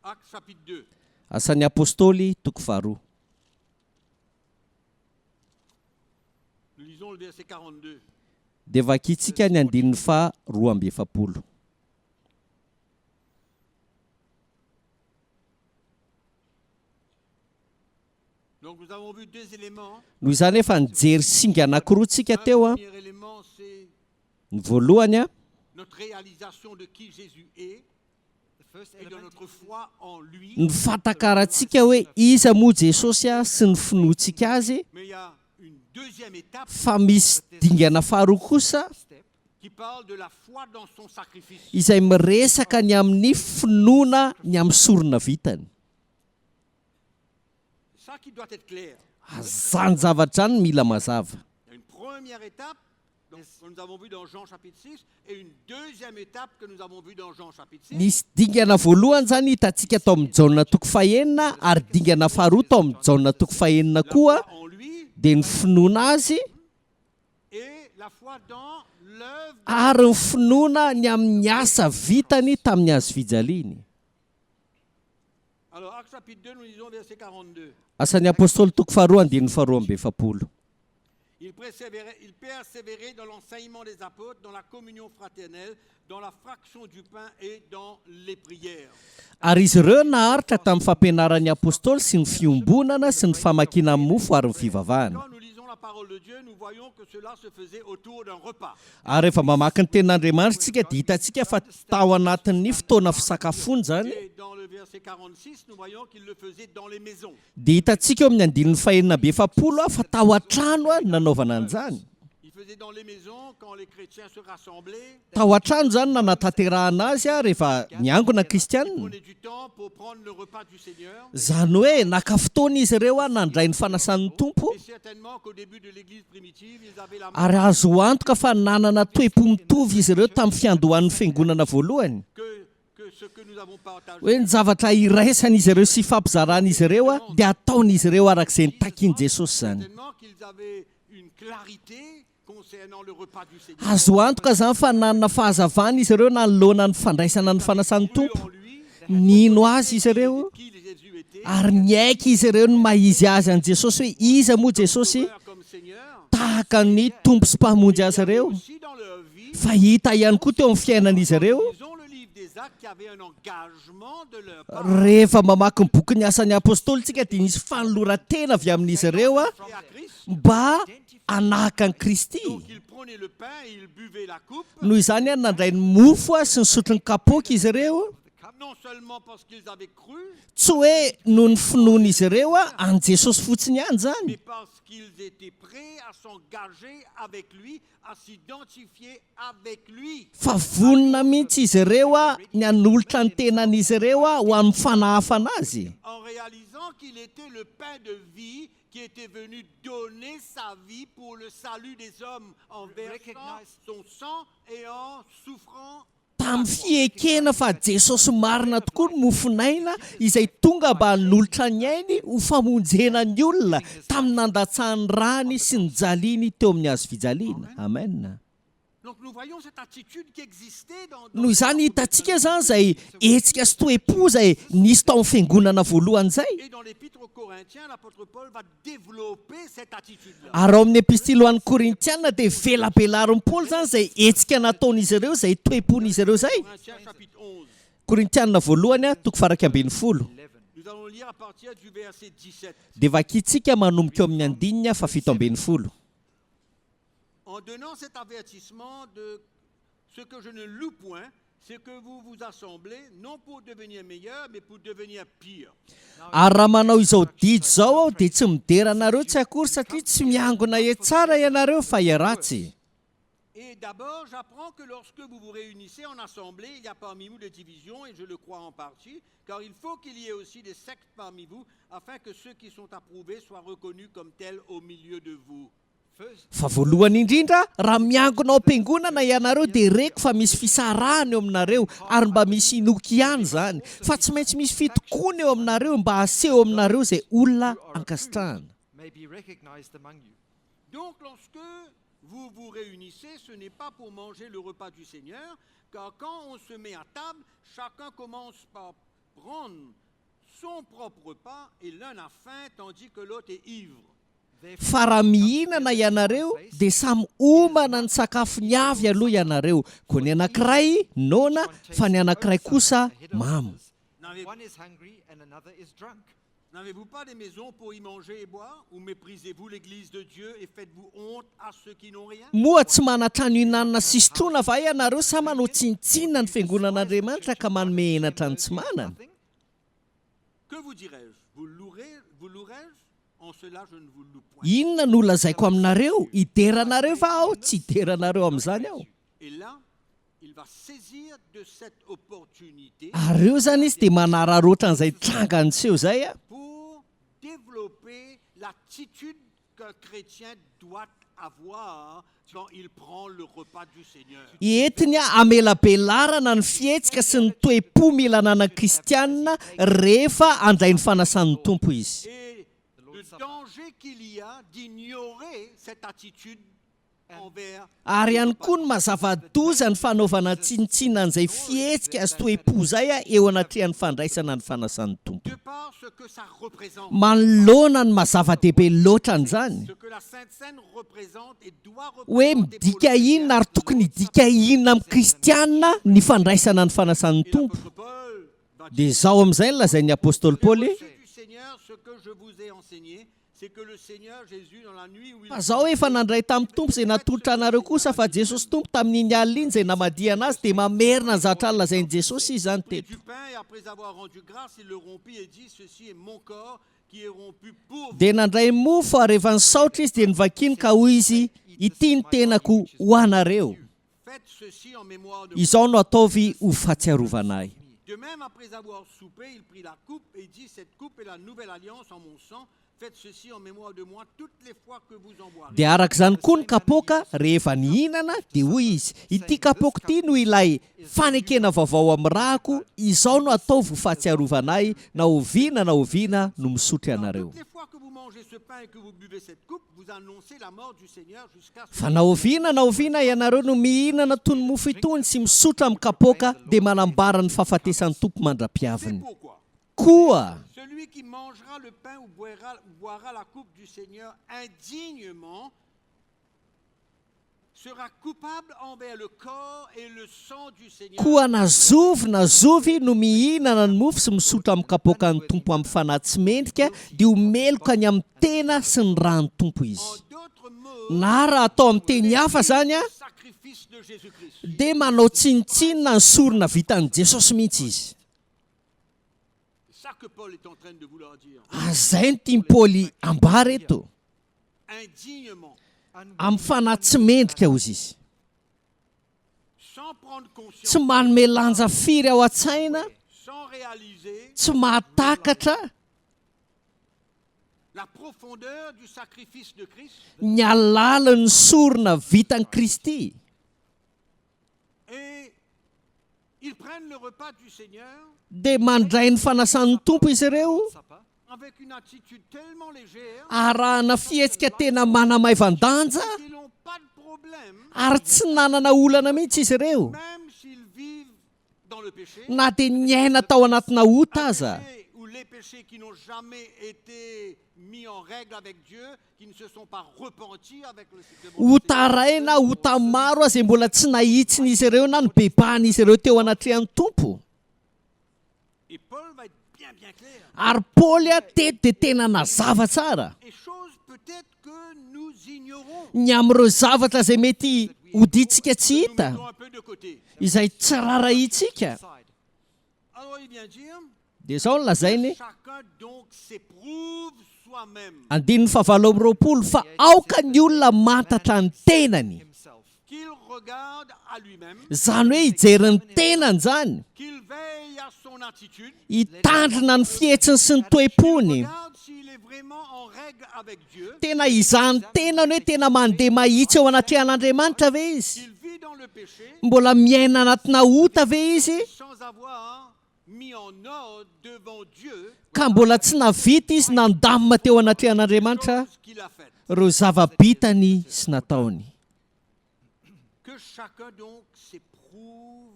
Actes chapitre 2. Asan'ny apôstôly toko faharoa. Nous lisons le verset 42. Dia vakintsika ny andininy faha 42. Donc nous avons vu deux éléments. Noho izany efa nijery singa anankiroa tsika Un teo a. premier élément, c'est Ny voalohany a notre réalisation de qui Jésus est The first et de element notre foi en lui. ny fahatakarantsika hoe iza moa Jesosy a sy ny finoantsika azy Mais il y a une deuxième étape fa misy dingana faharoa kosa step qui parle de la foi dans son sacrifice. izay miresaka ny amin'ny finoana ny amin'ny sorona vitany. C'est ça qui doit être clair. Zany zavatra zany mila mazava. Il y a une première étape donc, que nous avons vue dans Jean chapitre 6 et une deuxième étape que nous avons vue dans Jean chapitre 6. Nisy dingana voalohany zany hitantsika tao amin'ny Jaona toko fahenina ary dingana faharoa tao amin'ny Jaona toko fahenina La koa foi en lui dia ny finoana azy et la foi dans l'œuvre. ary ny finoana ny amin'ny asa vitany tamin'ny hazo fijaliany. Alors, Actes chapitre 2, nous lisons verset 42. Asan'ny apôstôly toko faharoa andininy faharoa amby efapolo. Il persévérait dans l'enseignement des apôtres, dans la communion fraternelle, dans la fraction du pain et dans les prières. Ary izy ireo naharitra tamin'ny fampianaran'ny apôstôly sy ny fiombonana sy ny famakiana ny mofo ary ny fivavahana. Quand nous lisons la parole de Dieu, nous voyons que cela se faisait autour d'un repas. Ary rehefa mamaky ny tenin'Andriamanitra tsika dia hitantsika fa tao anatin'ny fotoana fisakafoana zany Et dans le verset 46, nous voyons qu'il le faisait dans les maisons. dia hitantsika eo amin'ny andininy fahenina amby efapolo a fa tao an-trano a no nanaovana an'izany. Il faisait dans les maisons quand les chrétiens se rassemblaient. Tao an-trano izany nanatanterahana azy rehefa niangona Ils kristianina. prenaient du temps pour prendre le repas du Seigneur. Izany hoe naka fotoana izy ireo nandray ny fanasan'ny Tompo. Et certainement qu'au début de l'Église primitive, ils avaient la Ary azo antoka fa nanana toe-po mitovy izy ireo tamin'ny fiandohan'ny fiangonana voalohany. que, que ce que nous avons partagé. Hoe ny zavatra iraisan'izy ireo sy ifampizaran'izy ireo dia ataon'izy ireo araka izay nitakian'i Jesosy izany. Certainement qu'ils avaient une clarité concernant le repas du Seigneur. Azo antoka izany fa nanana fahazavana izy ireo nanoloana ny fandraisana ny fanasan'ny Cru Tompo. en lui, Nino azy izy ireo qui Jésus était, ary niaiky izy ireo ny maha izy azy an'i Jesosy hoe iza moa Jesosy sauveur comme Seigneur, tahaka ny Tompo sy Mpamonjy azy ireo. aussi dans leur vie, Fa hita ihany koa teo amin'ny fiainan'izy ireo ils ont le livre des Actes qui avait un engagement de leur part rehefa mamaky ny bokin'ny asan'ny apôstôly tsika dia nisy fanoloran-tena avy amin'izy ireo et à Christ. mba hanahaka an'i Kristy. Donc ils prenaient le pain et ils buvaient la coupe, Noho izany nandray ny mofo sy nisotro ny kapoaka izy ireo. non seulement parce qu'ils avaient cru, Tsy hoe noho ny finoan'izy ireo an'i Jesosy fotsiny ihany izany, mais parce qu'ils étaient prêts à s'engager avec lui, à s'identifier avec lui. fa vonona mihitsy izy ireo ny hanolotra ny tenan'izy ireo ho amin'ny fanahafana azy. En réalisant qu'il était le pain de vie qui était venu donner sa vie pour le salut des hommes en versant son sang et en souffrant. Tamin'ny fiekena fa Jesosy marina tokoa ny mofon'aina izay tonga mba hanolotra ny ainy ho famonjena ny olona tamin'ny nandatsahan'ny rany sy ny jaliany teo amin'ny hazo fijaliana. Amen. Donc nous voyons cette attitude qui existait dans, dans Noho izany hitantsika izany izay hetsika sy toe-po izay nisy tao amin'ny fiangonana voalohany izay. Et dans l'épître aux Corinthiens, l'apôtre Paul va développer cette attitude-là. Ary ao amin'ny epistily ho an'ny Korintiana dia velabelarin'i Paoly izany izay hetsika nataon'izy ireo, izay toe-pon'izy ireo izay. Corinthiens chapitre 11. Korintiana voalohany toko faha-11. Nous allons lire à partir du verset 17. Dia vakintsika manomboka eo amin'ny andininy faha-17. En donnant cet avertissement de ce que je ne loue point, c'est que vous vous assemblez non pour devenir meilleur, mais pour devenir pire. Ary raha manao izao didy izao aho dia tsy midera anareo tsy akory satria tsy miangona tsara ianareo fa ratsy. Et d'abord, j'apprends que lorsque vous vous réunissez en assemblée, il y a parmi vous des divisions, et je le crois en partie, car il faut qu'il y ait aussi des sectes parmi vous, afin que ceux qui sont approuvés soient reconnus comme tels au milieu de vous. First, Fa voalohany indrindra, raha miangona ao am-piangonana ianareo dia reko fa misy fisarahana eo aminareo ary mba misy inoky ihany izany. Fa tsy maintsy misy fitokoana eo aminareo mba haseho aminareo izay olona ankasitrahana. may be recognized among you. Donc, lorsque vous vous réunissez, ce n'est pas pour manger le repas du Seigneur, car quand on se met à table, chacun commence par prendre son propre repas, et l'un a faim, tandis que l'autre est ivre. Fa raha mihinana ianareo dia samy homana ny sakafony avy aloha ianareo. Koa ny anankiray noana fa ny anankiray kosa mamo. N'avez- One is hungry and another is drunk. N'avez-vous pas des maisons pour y manger et boire? Ou méprisez-vous l'église de Dieu et faites-vous honte à ceux qui n'ont rien? Moa tsy manan-trano hihinanana sy sotroana va ianareo sa manao tsinontsinona ny fiangonan'Andriamanitra ka manome henatra ny tsy manana? Nothing? Que vous dirais-je? Vous louerez, vous louerai-je? En cela, je ne vous loue point. Inona no lazaiko aminareo? Hideranareo va aho? Tsy hideranareo amin'izany aho. Et là, il va saisir de cette opportunité Ary eo izany izy dia manararaotra an'izay tranga niseho izay a pour développer l'attitude qu'un chrétien doit avoir quand il prend le repas du Seigneur. Entiny hamelabelarana ny fihetsika sy ny toe-po mila ananan'ny kristianina rehefa handray ny fanasan'ny Tompo izy. Et le danger qu'il y a d'ignorer cette attitude envers Ary ihany koa ny mazava-doza ny fanaovana tsinontsinona an'izay fihetsika sy toe-po izay eo anatrehan'ny fandraisana ny fanasan'ny Tompo. de par ce que ça représente, Manoloana ny mazava-dehibe loatra an'izany. ce que la Sainte Seine représente et doit Hoe représenter pour midika le chrétien. inona ary tokony hidika inona amin'ny kristianina ny fandraisana ny fanasan'ny Et Tompo. l'apôtre Paul va Dia izao amin'izay no lazain'ny apôstôly dire, Paoly. J'ai reçu du Seigneur ce que je vous ai enseigné, c'est que le Seigneur Jésus, dans la nuit où il Fa zaho efa nandray tamin'ny Tompo izay natolotra anareo kosa fa Jesosy Tompo tamin'iny alina iny izay namadihana azy dia mamerina ny zavatra nolazain'i Jesosy izy izany prit teto. du pain et après avoir rendu grâce, il le rompit et dit, ceci est mon corps qui est rompu pour vous. Dia nandray mofo ary rehefa nisaotra izy dia novakiny ka hoy izy, Ity ny tenako ho anareo. Faites ceci en mémoire de moi. Izao no ataovy ho fahatsiarovana ahy. De même, après avoir soupé, il prit la coupe et dit, Cette coupe est la nouvelle alliance en mon sang. Faites ceci en mémoire de moi toutes les fois que vous en boirez. Dia araka izany koa ny kapoaka, rehefa nihinana, dia hoy izy, Ity kapoaka ity no ilay fanekena vaovao amin'ny rako, izao no ataovy ho fahatsiarovana ahy, na oviana na oviana no misotro Car ianareo. toutes les fois que vous mangez ce pain et que vous buvez cette coupe, vous annoncez la mort du Seigneur jusqu'à ce Fa na oviana na oviana ianareo no mihinana tony mofo itony sy misotro amin'ny kapoaka, dia manambara ny fahafatesan'ny Tompo C'est mandra-piaviny. pourquoi Koa celui qui mangera le pain ou boira la coupe du Seigneur indignement sera coupable envers le corps et le sang du Seigneur. Koa na zovy na zovy no mihinana ny mofo sy misotro amin'ny kapoakan'ny Tompo amin'ny fanahy tsy mendrika, dia ho meloka ny amin'ny tena sy ny ran'ny Tompo En izy. d'autres mots, Na raha atao amin'ny teny hafa izany, le sacrifice de Jésus-Christ. dia manao tsinontsinona ny sorona vitan'i Jesosy mihitsy izy. C'est ça que Paul est en train de vouloir dire. Izay no tian'i Paoly ambara eto. Indignement, Amin'ny fanahy tsy mendrika, hozy izy. sans prendre Tsy conscience, manome lanja firy ao an-tsaina, sans réaliser tsy mahatakatra la profondeur du sacrifice de Christ ny halalin'ny sorona vitan'i Kristy. et ils prennent le repas du Seigneur Dia mandray ny fanasan'ny Tompo izy ireo, Supper, avec une attitude tellement légère arahana fihetsika tena manamaivan-danja, qu'ils n'ont pas de problème, ary tsy nanana olana mihitsy izy ireo, même s'ils vivent dans le péché, na dia niaina tao anatina ota un aza. péché ou les péchés qui n'ont jamais été mis en règle avec Dieu, qui ne se sont pas repentis avec le devant le Ota iray na ota maro aza mbola tsy nahitsin'izy ireo na nobebahan'izy ireo teo anatrehan'ny Tompo. Seigneur. Et Paul va être bien bien clair. Ary Paoly a teto dia tena nazava tsara Et chose peut-être que nous ignorons, ny amin'ireo zavatra izay mety hodintsika tsy que nous hita, mettons un peu de côté. izay tsy raharahiantsika. side. Alors il vient dire, Dia izao no lazainy, chacun donc s'éprouve soi-même, andininy fahavalo amby roapolo, fa aoka ny olona mantatra ny tenany. Himself. qu'il regarde à lui-même, Izany hoe hijery ny tenany izany, qu'il veille à son attitude, hitandrina ny fihetsiny sy ny toe-pony. regarde s'il est vraiment en règle avec Dieu, Tena izany tenany hoe tena mandeha mahitsy eo anatrehan'Andriamanitra ve izy? s'il vit dans le péché Mbola miaina anatina ota ve izy? sans avoir mis en ordre devant Dieu Ka mbola tsy navita izy nandamina teo anatrehan'Andriamanitra ce qu'il a fait. ireo zava-bitany sy nataony. Que chacun donc s'éprouve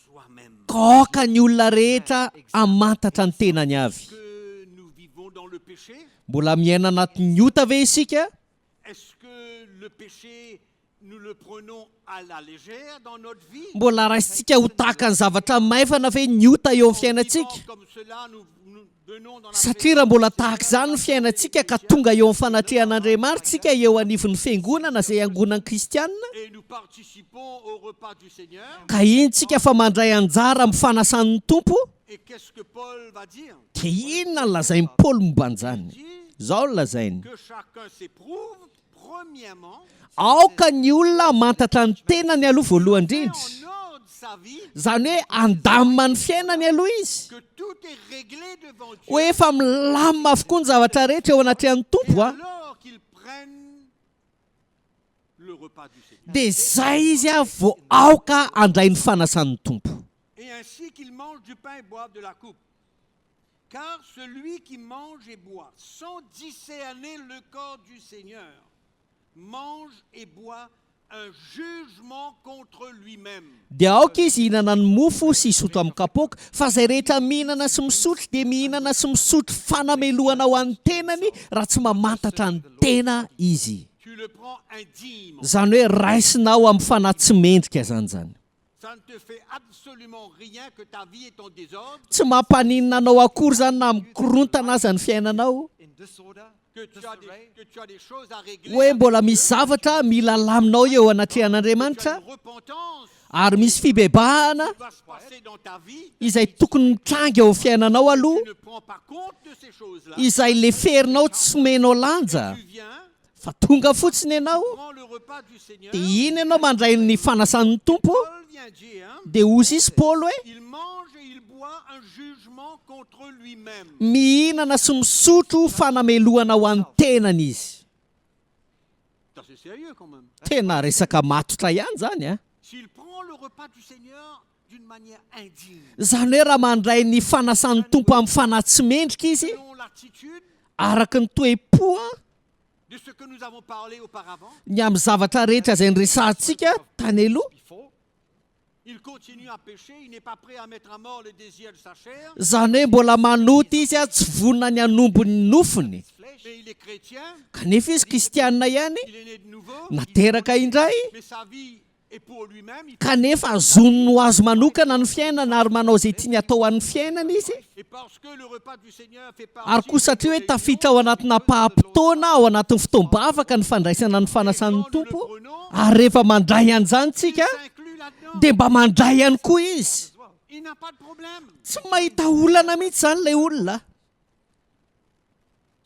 soi-même. Ka aoka ny olona rehetra hamantatra ny tenany avy. Que nous vivons dans le péché, Mbola miaina anatin'ny ota ve isika? est-ce que le péché, nous le prenons à la légère dans notre vie? Mbola raisintsika ho tahaka ny zavatra maivana ve ny ota eo amin'ny En fiainantsika? vivant comme cela, nous, nous venons dans la Satria raha mbola tahaka izany ny fiainantsika ka tonga eo amin'ny fanatrehan'Andriamanitra isika eo anivon'ny fiangonana izay angonan'ny kristianina, et nous participons au repas du Seigneur. ka iny tsika fa mandray anjara amin'ny fanasan'ny Tompo, Et qu'est-ce que Paul va dire? dia inona no lazain'i Paoly momba an'izany? Il dit Izao no lazainy: que chacun s'éprouve, premièrement, aoka ny olona hamantatra ny tenany aloha voalohany met indrindra. en ordre sa vie, Izany hoe handamina ny fiainany aloha izy, que tout est réglé devant Dieu, hoe efa milamina avokoa ny zavatra rehetra eo anatrehan'ny et Tompo a. alors qu'il prenne le repas du Seigneur. Dia izay izy a vao aoka handray ny fanasan'ny Tompo. Et ainsi qu'il mange du pain et boive de la coupe. Car celui qui mange et boit sans discerner le corps du Seigneur, mange et boit un jugement contre lui-même. Dia aoka izy hihinana ny mofo sy hisotro amin'ny kapoaka, fa izay rehetra mihinana sy misotro dia mihinana sy misotro fanamelohana ho an'ny tenany raha tsy mamantatra ny tena izy. Tu le prends indignement. Izany hoe raisinao amin'ny fanahy tsy mendrika izany izany. Ça ne te fait absolument rien que ta vie est en désordre, Tsy mampaninona anao akory izany na mikorontana aza ny fiainanao, In disorder, que tu as des, disarray, que tu as des choses à régler, hoe mbola misy zavatra mila alaminao eo que tu as anatrehan'Andriamanitra, une repentance ary misy fibebahana qui doit se passer dans ta vie. izay tokony mitranga eo amin'ny fiainanao aloha, Tu ne prends pas compte de ces choses-là. izay leferinao tsy omenao lanja, Tu viens, fa tonga fotsiny ianao, prends le repas du Seigneur. dia iny ianao mandray ny fanasan'ny Tompo, Paul vient dire, hein, dia hozy izy Paoly hoe, il mange et il boit un jugement contre lui-même. mihinana sy misotro fanamelohana ho an'ny tenany izy. Ça, c'est sérieux quand même. Tena resaka matotra ihany zany a. S'il prend le repas du Seigneur d'une manière indigne, Izany hoe raha mandray ny fanasan'ny Tompo amin'ny fanahy tsy mendrika izy, selon l'attitude araka ny toe-po a, de ce que nous avons parlé auparavant, ny amin'ny zavatra rehetra izay niresahantsika tany aloha, before, il continue à pécher, il n'est pas prêt à mettre à mort le désir de sa chair, izany hoe mbola manota izy a, tsy vonona ny hanombo ny nofony. his flesh, mais il est chrétien, Kanefa izy kristianina ihany, il est né de nouveau, nateraka indray, mais sa vie est pour lui-même. il- kanefa zonony ho azy manokana ny fiainana ary manao izay tiany atao an'ny fiainana izy. Et parce que le repas du Seigneur fait partie Ary koa de satria nos hoe tafiditra ao anatina paha-potoana, ao anatin'ny fotoam-bavaka ny fandraisana ny fanasan'ny Tompo, ary rehefa mandray an'izany réunions, tsika, il s'inclut là-dedans. dia mba mandray ihany koa izy. as well. Il n'a pas de problème. Tsy mahita olana mihitsy izany ilay olona.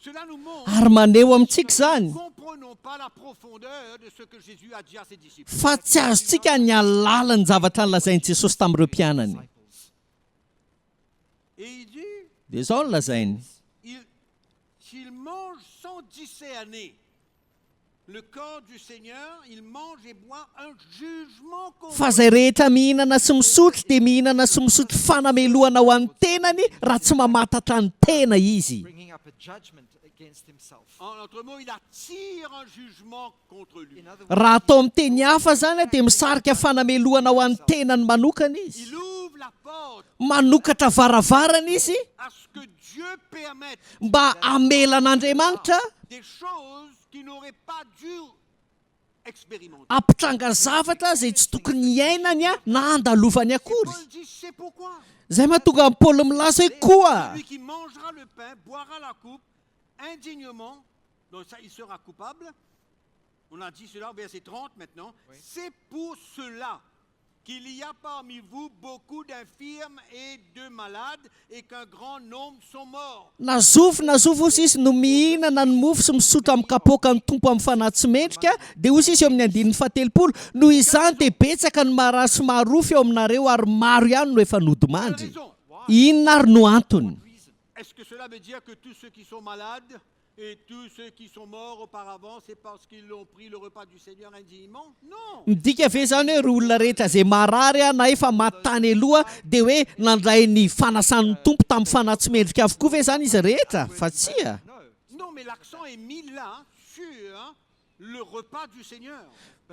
Cela nous montre Ary maneho amintsika que nous izany ne comprenons pas la profondeur de ce que Jésus a dit à ses disciples. fa tsy azontsika ny alalany ny zavatra nolazain'i Jesosy tamin'ireo mpianany. Disciples. Et il dit, Dia izao no lazainy. s'il mange sans discerner le corps du Seigneur, il mange et boit un jugement contre Fa izay rehetra mihinana sy misotro dia mihinana sy misotro fanamelohana ho an'ny tenany raha tsy mamantatra ny tena izy. Bringing up a judgment against himself. En autre mot, il attire un jugement contre lui. In other Raha words, atao amin'ny teny hafa izany dia misarika fanamelohana ho an'ny tenany manokana izy. Il ouvre la porte Manokatra varavarana izy à ce que Dieu permette mba hamelan'Andriamanitra des choses qu'il n'aurait pas dû expérimenter. hampitranga zavatra izay tsy tokony hiainany a na handalovany akory. Paul dit, c'est pourquoi Izay mahatonga an'i Paoly milaza hoe koa celui qui mangera le pain, boira la coupe indignement, donc ça, il sera coupable. On a dit cela au verset 30 maintenant. C'est pour cela qu'il y a parmi vous beaucoup d'infirmes et de malades et qu'un grand nombre sont morts. na zovy na zovy ozy izy no mihinana ny mofo sy misotro amin'ny kapoaka ny Tompo amin'ny fanahy tsy mendrika, dia ozy izy eo amin'ny andininy fahatelopolo, noho izany dia betsaka ny marary sy marofy eo aminareo ary maro ihany no efa Quelle nodimandry. raison? Inona ary no antony? reason. Est-ce que cela veut dire que tous ceux qui sont malades et tous ceux qui sont morts auparavant, c'est parce qu'ils ont pris le repas du Seigneur indignement? Non. Midika ve izany hoe ireo olona rehetra izay marary a, na efa maty tany aloha dia hoe nandray ny fanasan'ny Tompo tamin'ny fanahy tsy mendrika avokoa ve izany izy rehetra? Fa tsia. No. Non, mais l'accent est mis là sur le repas du Seigneur.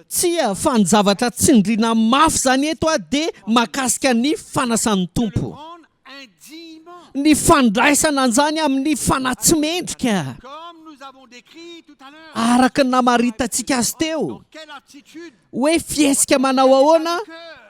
Tsia, fa ny zavatra tsindriana mafy izany eto a dia mahakasika ny fanasan'ny De le Tompo. prendre indignement, Ny fandraisana an'izany amin'ny fanahy tsy mendrika, comme nous avons décrit tout à l'heure. araka ny namaritantsika azy teo, Dans quelle attitude hoe fihetsika manao ahoana,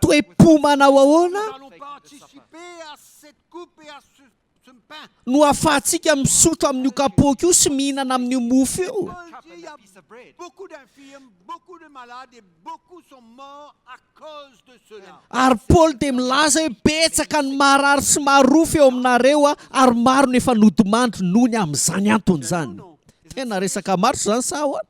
toe-po manao ahoana nous allons participer à cette coupe et à ce pain. no ahafahantsika misotro amin'io kapoaka io sy mihinana amin'io mofo io. Paul Cup dit, and il y a that piece of bread. beaucoup d'infirmes, beaucoup de malades et beaucoup sont morts à cause de cela. Ary Paoly dia milaza hoe betsaka ny marary sy marofy eo aminareo a, ary maro no efa nodimandry noho ny amin'izany antony izany. Tena resaka maro izany sa ahoana?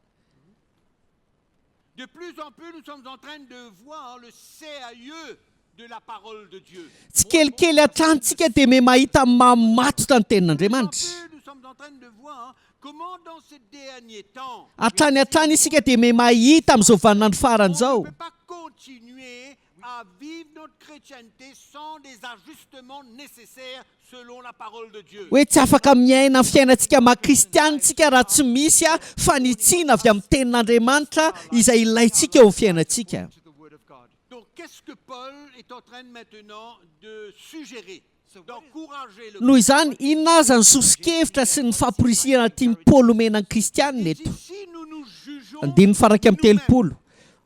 De plus en plus, nous sommes en train de voir le sérieux de la parole de Dieu. Tsikelikely hatrany tsika dia me mahita mamatotra ny De plus en tenin'Andriamanitra. plus, nous sommes en train de voir comment dans ces derniers temps, Hatrany hatrany isika dia me mahita amin'izao vaninandro farany on izao. ne peut pas continuer à vivre notre chrétienté sans des ajustements nécessaires selon la parole de Dieu. Hoe tsy afaka miaina ny fiainantsika maha kristianina tsika raha tsy misy a fanitsiana avy amin'ny tenin'Andriamanitra izay ilaintsika eo amin'ny fiainantsika. To the word of God. Donc qu'est-ce que Paul est en train maintenant de suggérer, So what is- d'encourager le Noho izany, inona aza ny soso-kevitra sy ny famporisihana tian'i Paoly omena ny kristianina Il eto? dit, si nous nous jugeons Andininy faraika amin'ny nous-mêmes, telopolo.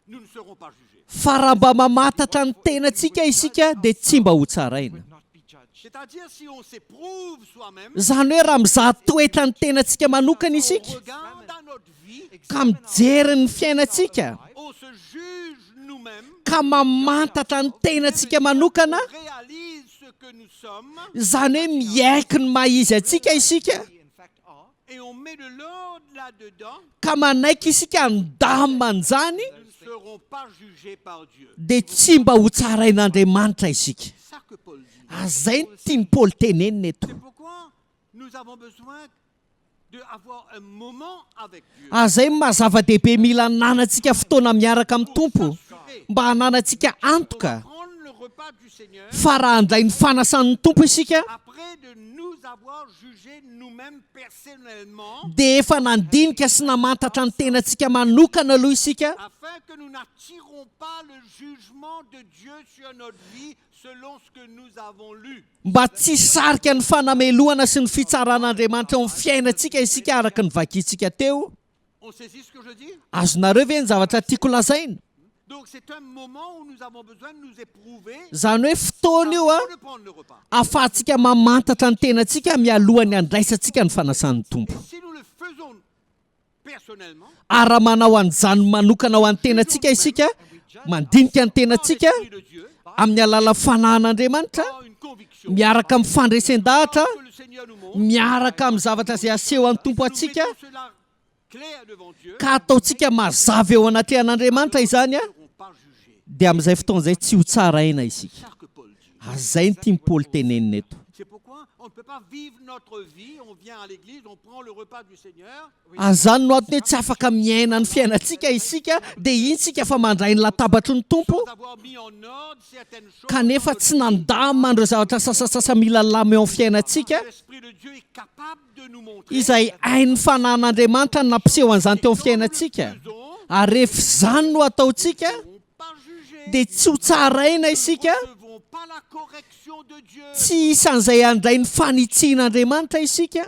nous ne serons pas jugés. Fa raha mba mamantatra ny tenantsika isika dia tsy mba hotsaraina. Izany hoe raha mizaha toetra ny tenantsika manokana isika, ka mijery ny fiainantsika, ka mamantatra ny tenantsika manokana, izany hoe miaiky ny maha izy antsika isika, ka manaiky isika handamina an'izany, dia tsy mba hotsarain'Andriamanitra isika. Ary izay no tian'i Paoly tenenina eto. Ary izay no maha zava-dehibe mila ananantsika fotoana miaraka amin'ny Tompo, mba hananantsika antoka fa raha handray ny fanasan'ny Tompo isika, dia efa nandinika sy namantatra ny tenantsika manokana aloha isika, mba tsy hisarika ny fanamelohana sy ny fitsaran'Andriamanitra eo amin'ny fiainantsika isika araka ny vakintsika teo. Azonareo ve ny zavatra tiako lazaina? Izany hoe fotoana io ahafahantsika mamantatra ny tenantsika mialohan'ny handraisantsika ny fanasan'ny Tompo. Ary raha manao an'izany manokana ho an'ny tenantsika isika, mandinika ny tenantsika amin'ny alalan'ny fanahin'Andriamanitra, miaraka amin'ny fandresen-dahatra, miaraka amin'ny zavatra izay asehon'ny Tompo antsika, ka ataontsika mazava eo anatrehan'Andriamanitra izany, dia amin'izay fotoana izay tsy ho tsaraina isika. Ary izay no tian'i Paoly tenenina eto. Ary izany no antony hoe tsy afaka miaina ny fiainantsika isika, dia iny isika fa mandray ny latabatry ny Tompo, kanefa tsy nandamina an'ireo zavatra sasasasa mila lama eo amin'ny fiainantsika, izay hain'ny Fanahin'Andriamanitra ny nampiseho an'izany teo amin'ny fiainantsika. Ary rehefa izany no ataontsika, dia tsy ho tsaraina isika, tsy isan'izay handray ny fanitsian'Andriamanitra isika.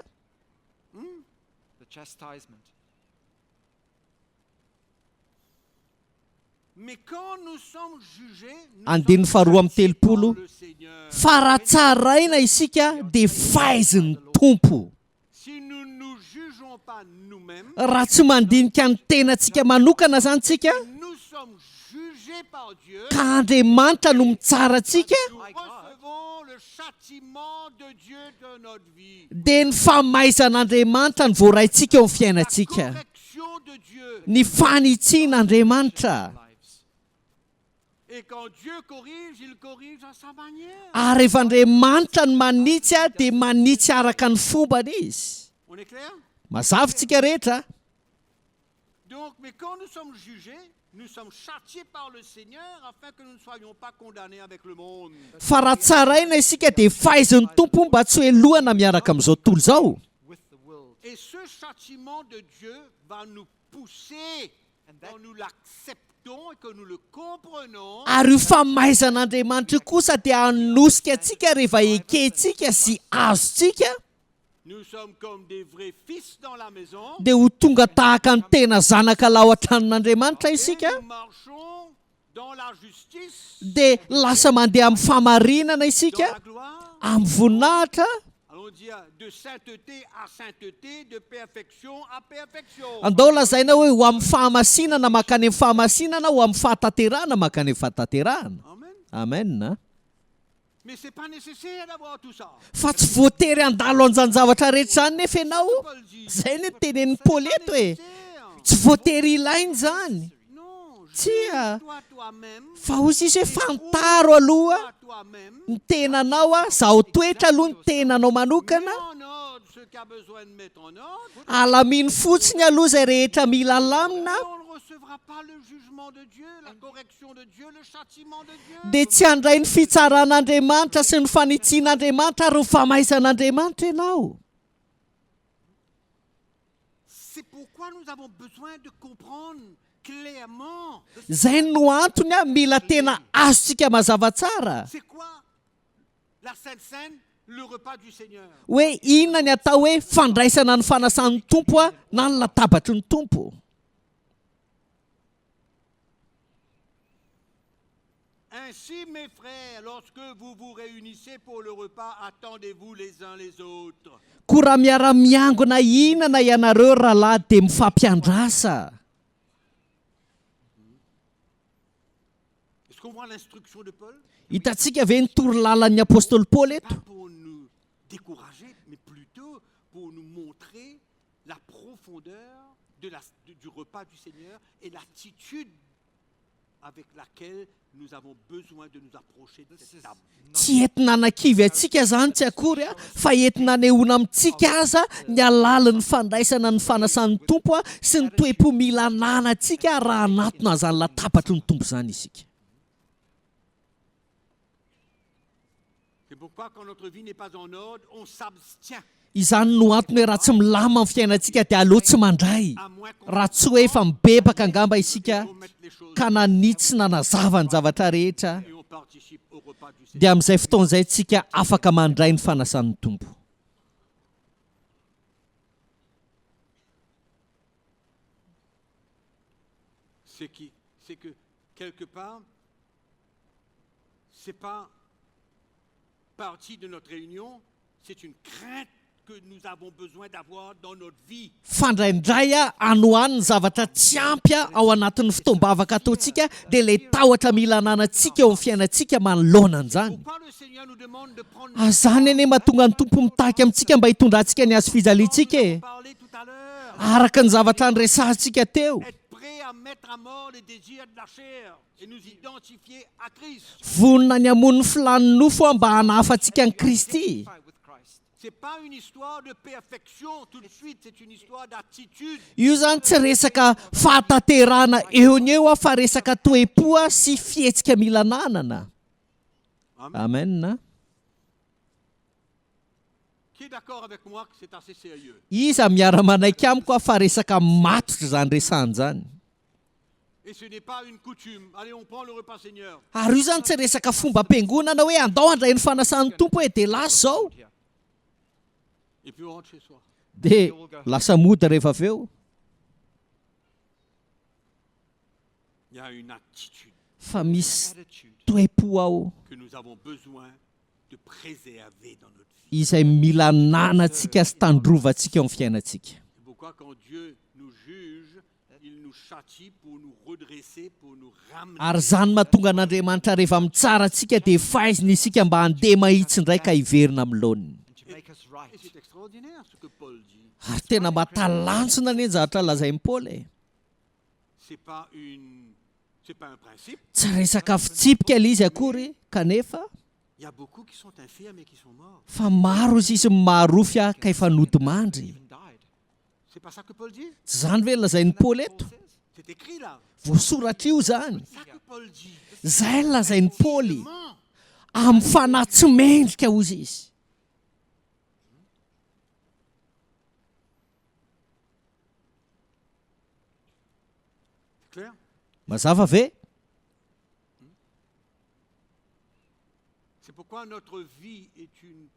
Andininy faharoa amby 30, Fa raha tsaraina isika dia faizin'ny Tompo. Raha tsy mandinika ny tenantsika manokana izany isika, ka Andriamanitra no mitsara antsika, dia ny famaizan'Andriamanitra no voaraintsika eo amin'ny fiainantsika. Ny fanitsian'Andriamanitra. Ary rehefa Andriamanitra no manitsy dia manitsy araka ny fombany Izy. Mazava isika rehetra. Fa raha tsaraina isika dia faizin'ny Tompo mba tsy ho helohana miaraka amin'izao tontolo izao. Ary io famaizan'Andriamanitra io kosa dia hanosika antsika rehefa ekentsika sy azontsika, dia ho tonga tahaka ny tena zanaka lahy ao an-tranon'Andriamanitra isika, dia lasa mandeha amin'ny fahamarinana isika, amin'ny voninahitra. Andao lazaina hoe ho amin'ny fahamasinana mankany amin'ny fahamasinana, ho amin'ny fahatanterahana mankany amin'ny fahatanterahana. Amen. Fa tsy voatery handalo an'izany zavatra rehetra izany nefa ianao. Izay anie no tenenin'i Paoly eto e. Tsy voatery ilaina izany. Tsia. Fa hoy izy hoe fantaro aloha ny tenanao, zaho toetra aloha ny tenanao manokana. Alamino fotsiny aloha izay rehetra mila alamina. Dia tsy handray ny fitsaran'Andriamanitra sy ny fanitsian'Andriamanitra ary ny famaizan'Andriamanitra ianao. Izay no antony mila tena azontsika mazava tsara hoe inona ny atao hoe fandraisana ny fanasan'ny Tompo na ny latabatry ny Tompo. Ainsi, mes frères, lorsque vous vous réunissez pour le repas, attendez-vous les uns les autres. Koa raha miara-miangona hihinana ianareo rahalahy dia mifampiandrasa. Est-ce qu'on voit l'instruction de Paul? Hitantsika ve ny torolalan'ny apostoly Paoly Pas eto? pour nous décourager, mais plutôt pour nous montrer la profondeur de la- du repas du Seigneur et l'attitude avec laquelle nous avons besoin de nous approcher de This cette is table. not Tsy entina hanakivy antsika izany tsy akory a, fa entina hanehoana amintsika aza ny halalin'ny fandraisana ny fanasan'ny Tompo a, sy ny toe-po mila ananantsika raha hanatona an'izany latabatry ny Tompo izany isika. C'est pourquoi quand notre vie n'est pas en ordre, on s'abstient, Izany no antony hoe raha tsy milamina ny fiainantsika dia aleo tsy mandray, à moins qu'on raha tsy hoe efa mibebaka angamba isika remette les choses ka nanitsy sy nanazava ny zavatra rehetra, et on participe au repas du Seigneur. dia amin'izay fotoana izay tsika afaka mandray ny fanasan'ny Tompo. C'est qui, c'est que quelque part, c'est pas partie de notre réunion, c'est une crainte que nous avons besoin d'avoir dans notre vie. Fa indraindray a, any ho any ny zavatra tsy ampy a, ao anatin'ny fotoam-bavaka ataontsika dia ilay tahotra mila ananantsika eo amin'ny fiainantsika manoloana an'izany. Pourquoi le Seigneur nous demande de prendre Ah, izany anie mahatonga ny Tompo mitaky amintsika mba hitondrantsika ny hazo fijaliantsika e. parler tout à l'heure, Araka ny zavatra niresahantsika teo. être prêt à mettre à mort les désirs de la chair et nous identifier à Christ. Vonona ny hamono ny filàn'ny nofo aho mba hanahafantsika an'i Kristy. identify with Christ. C'est pas une histoire de perfection tout de suite, c'est une histoire d'attitude. Io izany tsy resaka fahatanterahana eo ny eo fa resaka toe-po sy fihetsika mila ananana. Amen. Amen. Qui est d'accord avec moi que c'est assez sérieux? Iza miara-manaiky amiko fa resaka matotra izany resahana izany. Et ce n'est pas une coutume. Allez, on prend le repas Seigneur. Ary io izany tsy resaka fombam-piangonana hoe andao handray ny fanasan'ny Tompo hoe dia lasa izao. Here. Et puis on rentre chez soi. Dia lasa mody rehefa avy eo. Il y a une attitude Fa misy Attitude toe-po ao que nous avons besoin de préserver dans notre vie. izay mila ananantsika sy tandrovantsika eo amin'ny fiainantsika. C'est pourquoi quand Dieu nous juge, il nous châtie pour nous redresser, pour nous ramener. Ary izany mahatonga an'Andriamanitra rehefa mitsara antsika dia faiziny isika mba handeha mahitsy indray ka hiverina amin'ny laoniny. and to make us right. Et c'est extraordinaire ce que Paul dit. Ary tena mahatalanjona anie ny zavatra lazain'i Paoly e. C'est pas une, c'est pas un principe. Tsy resaka fitsipika ilay izy akory kanefa Il y a beaucoup qui sont infirmes et qui sont morts. fa maro izy izy marofy aho ka efa nodimandry. Even died. C'est pas ça que Paul dit. Tsy izany ve lazain'i Paoly Paul eto? says. C'est écrit là. Voasoratra io izany. C'est ça que Paul dit. Izay no lazain'i Paoly. Comment Amin'ny fanahy tsy mendrika hozy izy. C'est clair? Mazava ve? C'est pourquoi notre vie est une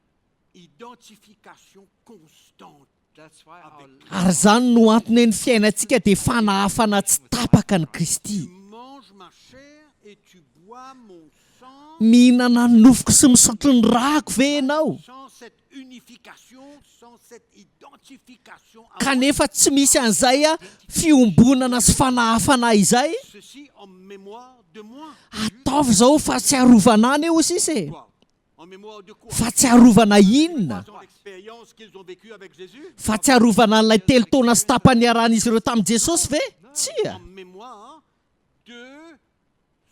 identification constante. That's why our Avec Ary izany no antony ny fiainantsika dia fanahafana tsy tapaka ny Kristy. Tu manges ma chair et tu bois mon sang. Mihinana ny nofoko sy misotro ny rako ve ianao? Sans cette unification, sans cette identification à moi, Kanefa tsy misy an'izay a fiombonana sy fanahafana izay. ceci en mémoire de moi. Ataovy izao fa tsy arovana any eo sisa e. Quoi? En mémoire de quoi? Fa tsy arovana inona? Trois ans d'expérience qu'ils ont vécu avec Jésus. Fa tsy arovana an'ilay telo taona sy tapany niarahan'izy ireo tamin'i Jesosy ve? Tsia. En mémoire de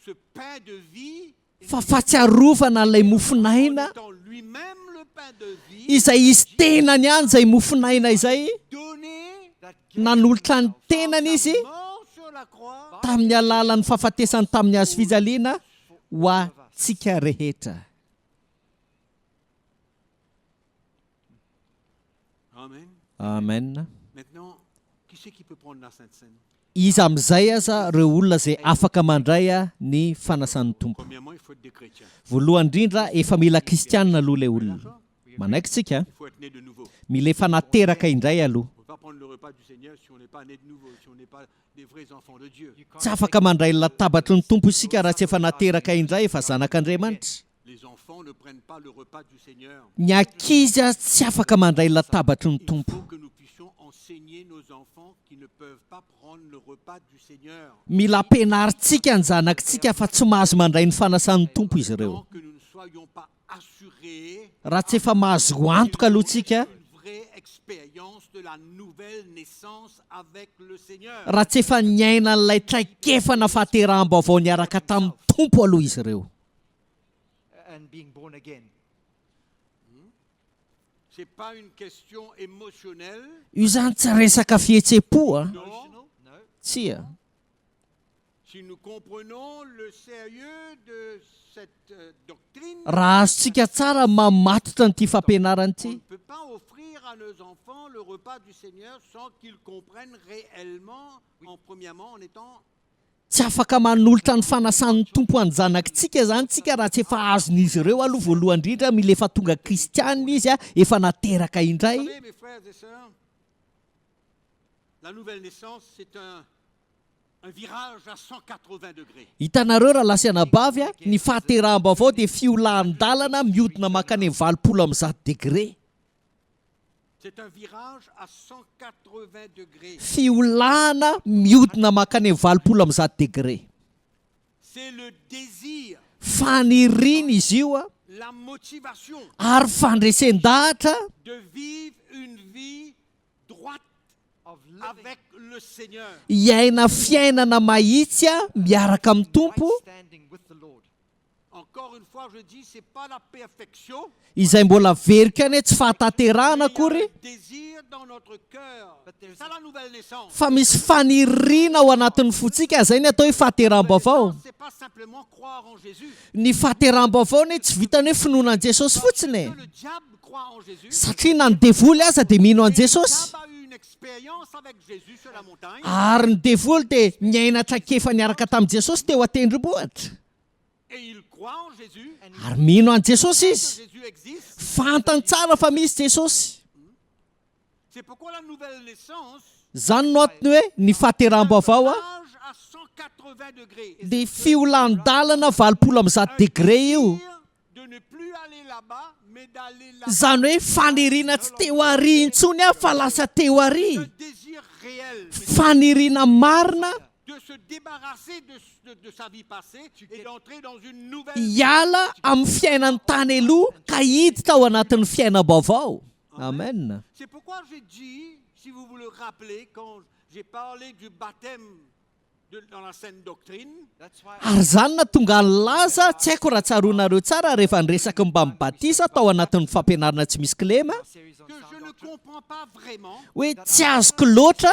ce pain de vie. Fa fa tsy arovana an'ilay En mofonaina étant lui-même le pain de vie, izay izy tenany ihany izay mofonaina izay donné that gave nanolotra ny himself tenany izy mort sur la croix tamin'ny alalan'ny fahafatesany tamin'ny hazo fijaliana ho antsika rehetra. Amen. Amen. Maintenant, qui c'est qui peut prendre la Sainte Seine? Iza amin'izay aza ireo olona izay afaka mandray a ny fanasan'ny Tompo. Premièrement, il faut être des chrétiens. Voalohany indrindra efa mila kristianina aloha ilay olona. Manaiky tsika? Il faut être né de nouveau. Mila efa nateraka indray aloha. On ne peut pas prendre le repas repas du Seigneur si on n'est pas né de nouveau, si on n'est pas des vrais enfants de Dieu. You can't Tsy afaka mandray ny latabatry ny Tompo isika raha tsy efa nateraka indray, efa zanak'Andriamanitra. Les enfants ne prennent pas le repas du Seigneur. Ny ankizy aza tsy afaka mandray ny latabatry ny Il Tompo. faut que nous puissions enseigner nos enfants qui ne peuvent pas prendre le repas du Seigneur. Mila ampianarintsika ny zanakitsika fa tsy mahazo mandray ny fanasan'ny Tompo izy ireo. Tant que nous ne soyons pas assurés Raha tsy efa mahazo antoka aloha tsika, une vraie expérience de la nouvelle naissance avec le Seigneur. raha tsy efa niaina an'ilay traikefana fahateraham-baovao niaraka tamin'ny Tompo aloha izy ireo. and being born again. C'est pas une question émotionnelle. Io izany tsy resaka fihetseham-po a. Non. Emotional? No. Tsia. Si nous comprenons le sérieux de cette doctrine, Raha azontsika tsara mamatotra an'ity fampianarana on ity, ne peut pas offrir à nos enfants le repas du Seigneur sans qu'ils comprennent réellement, en premièrement, en étant tsy afaka manolotra ny fanasan'ny Tompo an'ny zanakitsika zany tsika raha tsy efa azon'izy ireo aloha voalohany indrindra, mila efa tonga kristianina izy a, efa nateraka indray. Vous savez, mes frères et sœurs, la nouvelle naissance, c'est un virage à 180 degrés. Hitanareo raha lasa anabavy a, ny fahateraham-baovao dia fiolahan-dalana mihodina mankany amin'ny 180 degré. C'est un virage à 180 degrés. Fiolahana mihodina mankany amin'ny 180 degré. C'est le désir, Faniriana izy io a, la motivation ary fandresen-dahatra de vivre une vie droite Of living avec le Seigneur. hiaina fiainana mahitsy a miaraka amin'ny Tompo, right standing with the Lord. Encore une fois, je dis, c'est pas la perfection, izay mbola verika any hoe tsy fahatanterahana mais il y a akory, le désir dans notre cœur. But there's- C'est ça la nouvelle naissance. fa misy faniriana ao anatin'ny fontsika, zay ny atao hoe fahateraham-baovao. C'est pas simplement croire en Jésus. Ny fahateraham-baovao ne tsy vitany hoe finoana an'i Jesosy fotsiny e. Que le diable croit en Jésus. Satria na ny devoly aza dia mino an'i Et le Jesosy. diable a eu une expérience avec Jésus sur la montagne. Ary ny devoly dia niaina traikefa niaraka tamin'i Jesosy teo an-tendrombohitra. Et il croit en Jésus. Ary mino an'i Jesosy Que izy. Jésus existe. Fantany tsara fa misy Jesosy. C'est pourquoi la nouvelle naissance, Zany no antony hoe ny fahateraham-baovao a virage à 180 degrés. dia fiolan-dalana 180 degré io. Désir De ne plus aller là-bas, mais d'aller là-bas. Zany hoe faniriana tsy teo ary intsony aho fa lasa teo ary. Un désir réel Faniriana marina de se débarrasser de sa vie passée et d'entrer dans une nouvelle. hiala amin'ny fiainany tany aloha ka hiditra ao anatin'ny fiainam-baovao. Amen. C'est pourquoi j'ai dit, si vous vous le rappelez, quand j'ai parlé du baptême dans la saine doctrine, That's why Ary zany na tonga nilaza, tsy haiko raha tsaroanareo tsara rehefa niresaka momba ny batisa tao anatin'ny fampianarana tsy misy kilema, our series on que sound je ne doctrine. comprends pas vraiment hoe tsy azoko loatra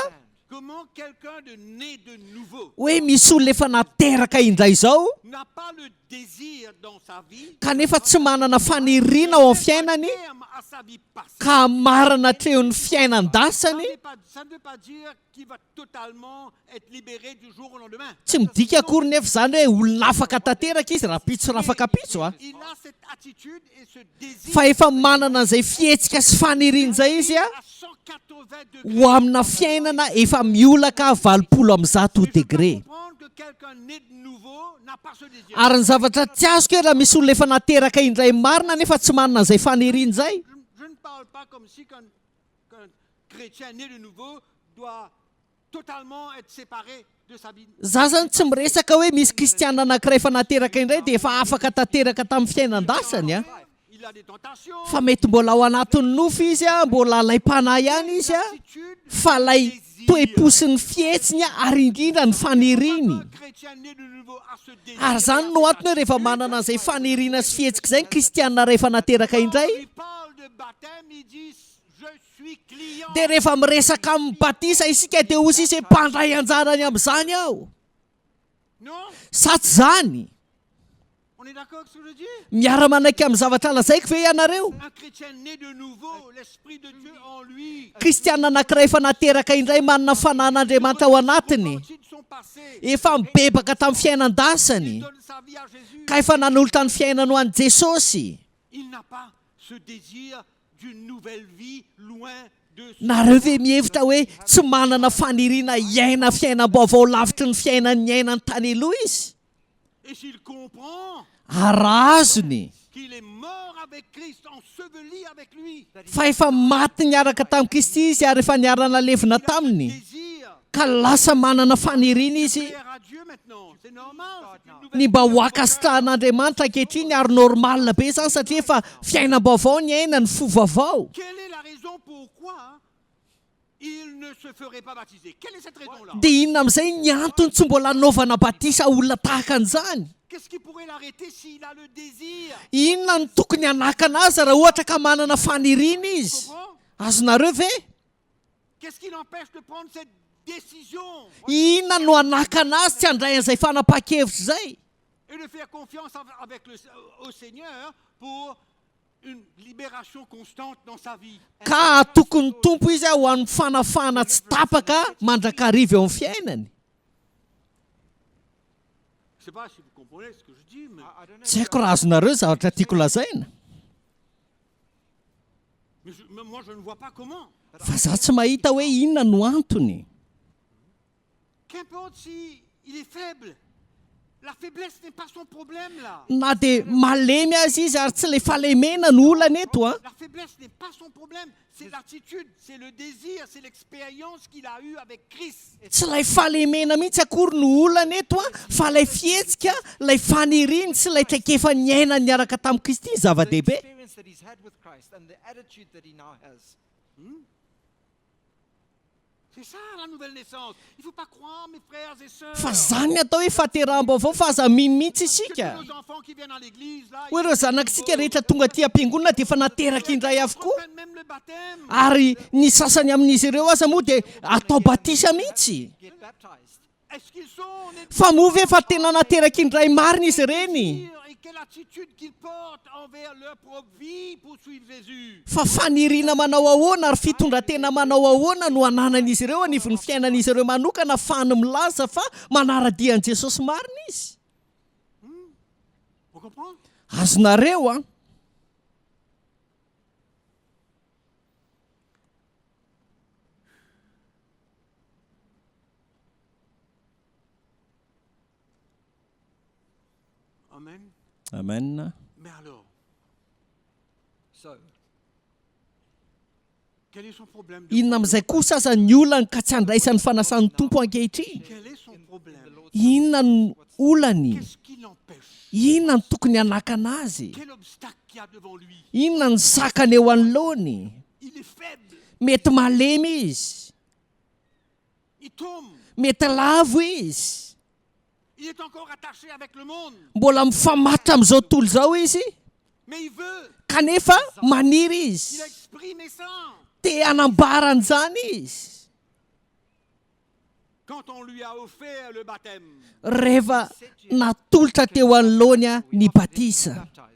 comment quelqu'un de né de nouveau hoe misy olona efa nateraka indray izao n'a pas le désir dans sa vie kanefa tsy manana faniriana ao amin'ny fiainany de terme à sa vie passée. ka marina hatreo ny fiainan-dasany. Ça ne veut pas dire qu'il va totalement être libéré du jour au lendemain. Tsy midika akory nefa izany hoe olona afaka tanteraka izy rahampitso raha afaka pitso a, Il a cette attitude et ce désir fa efa manana an'izay fihetsika sy faniriana izay izy a à 180 degrés. ho amina fiainana efa miolaka 180 Et je peux degré. comprendre que quelqu'un né de nouveau n'a pas ce désir. Ary ny zavatra tsy azoko hoe raha misy olona efa nateraka indray marina nefa tsy manana an'izay faniriana izay. Je ne parle pas comme si qu'un chrétien né de nouveau doit totalement être séparé de sa vie. Za zany tsy miresaka hoe misy kristiana anankiray efa nateraka indray dia efa afaka tanteraka tamin'ny fiainan-dasany a. Il a des tentations. Fa mety mbola ao anatin'ny nofo izy a, mbola alaim-panahy ihany izy a, L'attitude, fa lay toe-po sy ny fihetsiny a, ary indrindra ny faniriany. un chrétien né de nouveau a ce désir. Ary zany no antony hoe rehefa manana an'izay faniriana sy fihetsika izay ny kristiana rehefa nateraka indray, Il parle de baptême, il dit je suis client. dia rehefa miresaka amin'ny batisa isika dia hozy izy hoe mpandray anjarany amin'izany aho. Non, Sa tsy zany? on est d'accord avec ce que je dis? Miara-manaiky amin'ny zavatra lazaiko ve ianareo? Un chrétien né de nouveau, l'Esprit de Dieu en lui, Kristiana anankiray efa nateraka indray manana fanan'Andriamanitra ao anatiny, repentit de son passé, efa mibebaka tamin'ny il fiainan-dasany, donne sa vie à Jésus. ka efa nanolotra ny fiainany ho an'i Jesosy. Il n'a pas ce désir d'une nouvelle vie loin de ce Nareo ve mihevitra hoe tsy manana faniriana hiaina fiainam-baovao lavitry ny fiainany niainany tany aloha izy? Et s'il comprend Ary raha azony qu'il est mort avec Christ, enseveli avec lui, fa efa maty niaraka tamin'i Kristy izy ary efa niara-nalevina il a ce taminy, désir ka lasa manana faniriana izy plaire à Dieu maintenant. C'est normal. C'est une nouvelle ny mba vie ho dans son cœur. ankasitrahan'Andriamanitra ankehitriny ary normal be izany satria efa fiainam-baovao ny aina, ny fo vaovao. Quelle est la raison pourquoi hein, il ne se ferait pas baptiser? Quelle est cette raison-là? Dia inona amin'izay ny antony tsy mbola hanaovana batisa olona tahaka an'izany? Qu'est-ce qui pourrait l'arrêter s'il a le désir? Inona no tokony hanakana azy raha ohatra ka manana faniriana izy? Comprends? Azonareo ve? Qu'est-ce qui l'empêche de prendre cette décision Inona no hanakana azy tsy handray an'izay fanapahan-kevitra izay? et de faire confiance avec le, au Seigneur pour une libération constante dans sa vie? Ka hatoky ny Tompo izy ho an'ny fanafahana tsy tapaka mandrakariva eo amin'ny fiainany. Je ne sais pas si vous comprenez ce que je dis, mais, I don't know Tsy if haiko raha azonareo zavatra tiako lazaina, mais moi je ne vois pas comment. fa za tsy mahita hoe inona no antony. Qu'importe si il est faible, la faiblesse n'est pas son problème là. Na dia malemy azy izy ary tsy ilay fahalemena no olana eto a. La faiblesse n'est pas son problème, c'est l'attitude, c'est le désir, c'est l'expérience qu'il a eue avec Christ. Tsy ilay fahalemena mihitsy akory no olana eto a, fa ilay fihetsika, ilay faniriany sy ilay traikefa niainany niaraka tamin'i Kristy ny the zava-dehibe. experience that he's had with Christ and the attitude that he now has. C'est ça la nouvelle naissance. Il ne faut pas croire, mes frères et sœurs, Fa zany ny atao hoe fahateraham-baovao fa aza mino mihitsy que isika. tous nos enfants qui viennent à l'église là, Hoe ireo zanakitsika rehetra tonga aty am-piangonana dia efa nateraka indray ils avokoa. prennent même le baptême. Ary ny sasany amin'izy ireo aza moa dia atao batisa mihitsy. Get baptized. Est-ce qu'ils sont nés de Fa moa ve efa tena nateraka indray marina izy ireny? Et quelle attitude qu'ils portent envers leur propre vie pour suivre Jésus? Fa faniriana manao ahoana ary fitondran-tena manao ahoana no ananan'izy ireo anivon'ny fiainan'izy ireo manokana afahany milaza fa manara-dia an'i Jesosy marina izy? Vous comprenez? Azonareo an! Amen. Amen. Mais alors, So, quel est son problème de Inona amin'izay kosa aza ny olany ka tsy andraisan'ny fanasan'ny Tompo ankehitriny? Quel est son problème? Inona no olany? Qu'est-ce qui l'empêche? Inona no tokony hanakana azy? Quel obstacle qu'il y a devant lui? Inona no sakana eo anoloany? Il est faible, Mety malemy izy, il tombe, mety lavo izy, il est encore attaché avec le monde, mbola mifamatotra amin'izao tontolo izao izy, mais il veut, kanefa maniry izy, il a exprimé ça. te hanambara an'izany izy. Quand on lui a offert le baptême, Rehefa natolotra teo anoloany a ny batisa. baptized.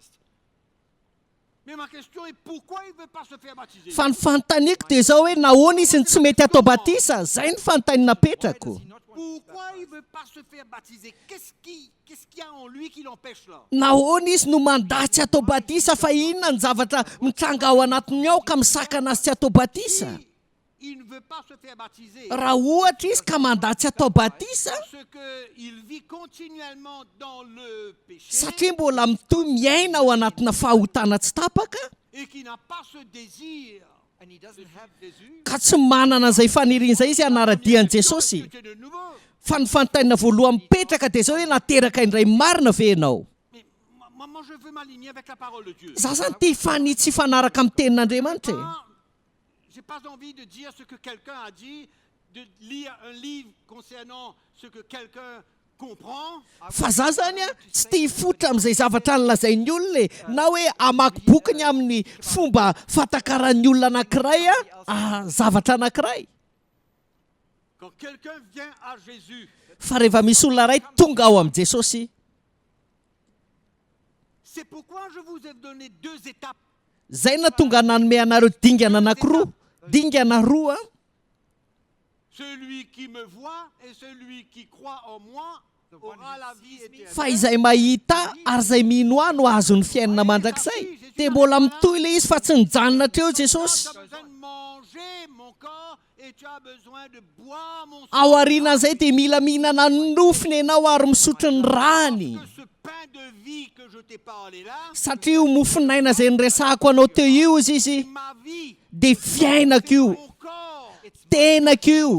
mais ma question est pourquoi il ne veut pas se faire baptiser? Fa ny fanontaniako dia izao hoe nahoana izy no tsy mety atao batisa? Izay ny fanontaniana Why does apetrako. he not want to be Pourquoi il ne baptized? veut pas se faire baptiser? Qu'est-ce qui, qu'est-ce qu'il y a en lui qui l'empêche là? Nahoana izy no mandà tsy atao batisa fa inona ny zavatra mitranga ao anatiny ao ka misakana azy tsy atao batisa? Si il ne veut pas se faire baptiser Raha ohatra izy ka mandà tsy atao batisa parce qu'il vit continuellement dans le péché satria mbola mitohy miaina ao anatina fahotana tsy tapaka et qui n'a pas ce désir And he de doesn't suivre have Jésus, ka tsy manana an'izay faniriana izay izy hanara-dia an'i Jesosy. que tu es de nouveau. Fa ny fanontaniana voalohany mipetraka dia izao hoe nateraka indray marina ve ianao? Mais moi, moi, je veux m'aligner avec la parole de Dieu. Za zany te hifani- tsy hifanaraka amin'ny tenin'Andriamanitra e. Ah, J'ai pas envie de dire ce que quelqu'un a dit, de lire un livre concernant ce que quelqu'un comprend. Fa za zany a tsy te hifotra amin'izay zavatra nolazain'ny olona e, na hoe hamaky boky ny amin'ny fomba fahatakaran'ny olona anankiray a, ah, zavatra anankiray. Quand quelqu'un vient à Jésus, Fa rehefa misy olona iray tonga ao amin'i Jesosy, c'est pourquoi je vous ai donné deux étapes. zay na tonga nanome anareo dingana anankiroa, dingana roa. Celui qui me voit et celui qui croit en moi aura la vie éternelle. Fa izay mahita ary izay mino ahy no hahazo ny fiainana mandrakizay. Dia mbola mitohy ilay izy fa tsy nijanona hatreo Jesosy. Tu as besoin de manger Aorianan'izay dia mila mihinana ny nofony ianao ary misotro ny rany. Satria io mofon'aina izay niresahako anao teo io, hozy izy, dia fiainako io, tenako io,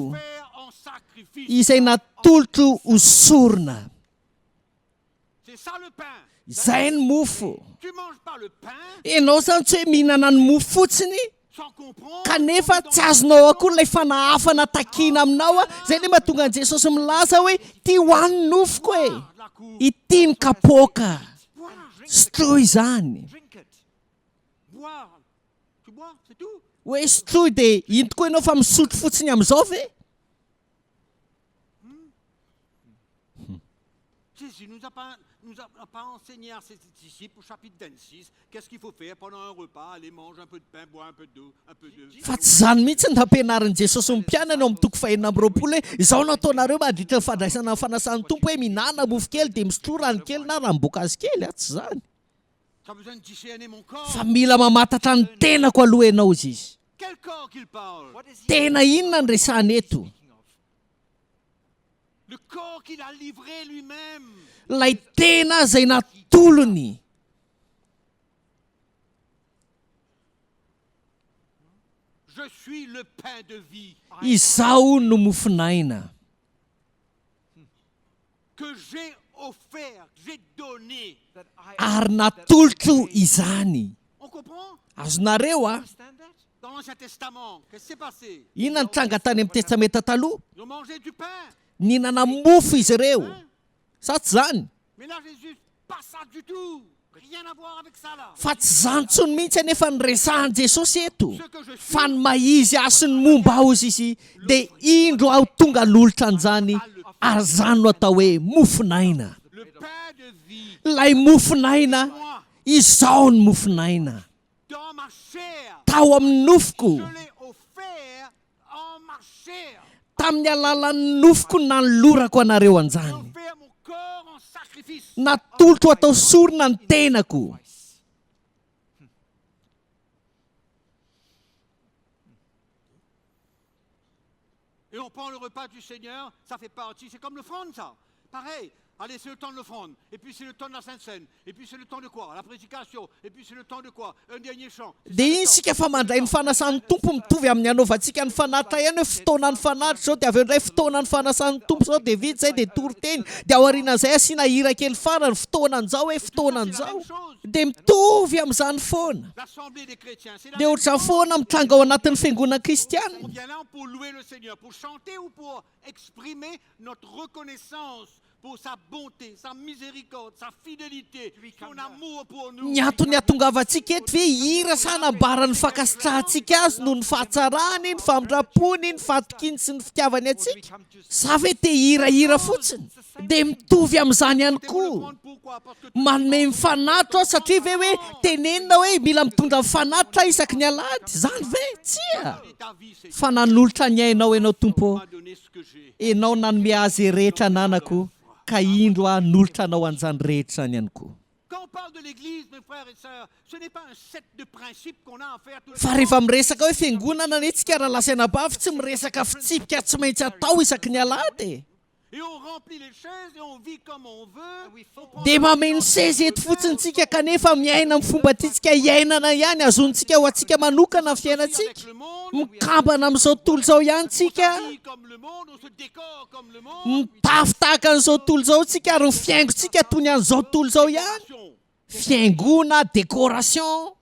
izay natolotro ho sorona. Izay ny mofo. Ianao izany tsy hoe mihinana ny mofo fotsiny kanefa tsy azonao akory ilay fanahafana takiana aminao. Izay ilay mahatonga an'i Jesosy milaza hoe ity ho an'ny nofoko e. Ity ny kapoaka. Sotroy izany. Hoe sotroy dia ino tokoa ianao fa misotro fotsiny amin'izao ve? Jésus nous a pas, nous a pas enseigné à ses disciples au chapitre 26 qu'est-ce qu'il faut faire pendant un repas, aller manger un peu de pain, boire un peu d'eau, un peu de Fa tsy izany mihitsy no nampianarin'i Jesosy ny mpianany ao amin'ny toko fahenina amby roapolo hoe, Izao no ataonareo mandritra ny fandraisana ny fanasan'ny Tompo hoe mihinàna mofo kely dia misotroa rano kely na ranom-boankazo kely. Tsy izany. Tu as besoin de discerner mon corps. Fa mila mamantatra ny tenako aloha ianao, hozy izy. Quel corps qu'il parle? Tena inona no resahana eto? Le corps qu'il a livré lui-même. Ilay tena izay natolony. Je suis le pain de vie. Izaho no mofon'aina. Que j'ai offert, que j'ai donné. Ary natolotro izany. On comprend? Azonareo a? Dans l'Ancien Testament, qu'est-ce qui s'est passé? Inona no tranga tany amin'ny Testamenta Taloha? Ils ont mangé du pain. Nihinana mofo izy ireo. Sa tsy izany? Mais là, Jésus, pas ça du tout. Rien à voir avec ça là. Fa tsy izany intsony mihitsy anefa no resahan'i Jesosy eto, fa ny maha izy ahy sy ny momba ahy hozy izy, dia indro aho tonga hanolotra an'izany, ary izany no atao hoe mofon'aina. Le pain de vie. Ilay mofon'aina, izao ny mofon'aina. Dans ma chair. Tao amin'ny nofoko. Je l'ai offert en ma chair. Tamin'ny alalan'ny nofoko no nanolorako anareo an'izany. J'ai offert mon corps en sacrifice. Natolotro hatao sorona ny tenako. Et on prend le repas du Seigneur, ça fait partie, c'est comme l'offrande ça. Pareil, allez, c'est le temps de l'offrande, et puis c'est le temps de la Sainte Cène, et puis c'est le temps de quoi? La prédication, et puis c'est le temps de quoi? Un dernier chant. Dia iny isika fa mandray ny fanasan'ny Tompo mitovy amin'ny anaovantsika ny fanatitra ihany hoe fotoanan'ny fanatitra izao dia avy eo indray fotoanan'ny fanasan'ny Tompo izao dia vita izay dia toriteny dia aorianan'izay asiana hira kely farany fotoanan'izao hoe fotoanan'izao dia mitovy amin'izany foana. L'assemblée des chrétiens, c'est la Dia même ohatr'izany chose. foana mitranga ao anatin'ny fiangonana kristiana. On vient là pour louer le Seigneur, pour chanter ou pour exprimer notre reconnaissance pour sa bonté, sa miséricorde, sa fidélité, son amour pour nous. Ny antony hatongavantsika eto ve hihira sa hanambara ny fankasitrahantsika Azy noho ny fahatsarany, ny famindram-pony, ny fahatokiany sy ny fitiavany antsika? Sa ve te hihirahira fotsiny? Dia mitovy amin'izany ihany koa. Manome mifanatitra aho satria ve hoe tenenina hoe mila mitondra mifanatitra aho isaky ny alahady? Izany ve? Tsia! Fa nanolotra ny ainao Ianao Tompo ô, Ianao nanome ahy izay rehetra ananako, ka indro aho hanolotra Anao an'izany rehetra izany ihany koa. Fa rehefa miresaka hoe fiangonana anie tsika rahalahy sy anabavy tsy miresaka fitsipika tsy maintsy atao isaky ny alahady e! Dia mameno seza eto fotsiny tsika kanefa miaina amin'ny fomba tiantsika hiainana ihany, azontsika ho antsika manokana ny fiainantsika. Mikambana amin'izao tontolo izao ihany tsika, mitafy tahaka an'izao tontolo izao tsika ary ny fihaingontsika toy ny an'izao tontolo izao ihany. Fihaingoana, décoration.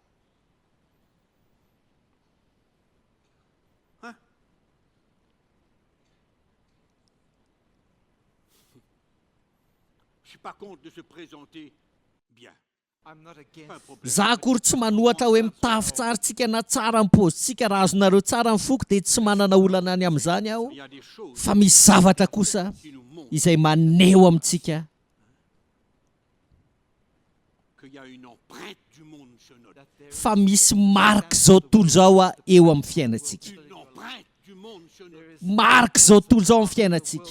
Je suis pas contre de se présenter bien. Pas un problème. Za akory tsy manohatra hoe mitafy tsara tsika na tsara ny paozintsika, raha azonareo tsara ny foko dia tsy manana olana ny amin'izany aho, Il y a des choses fa misy zavatra kosa qui nous montrent izay maneho amintsika qu'il y a une empreinte du monde sur notre fa misy marik'izao tontolo izao eo amin'ny fiainantsika. une empreinte du monde sur notre Marik'izao tontolo izao amin'ny fiainantsika.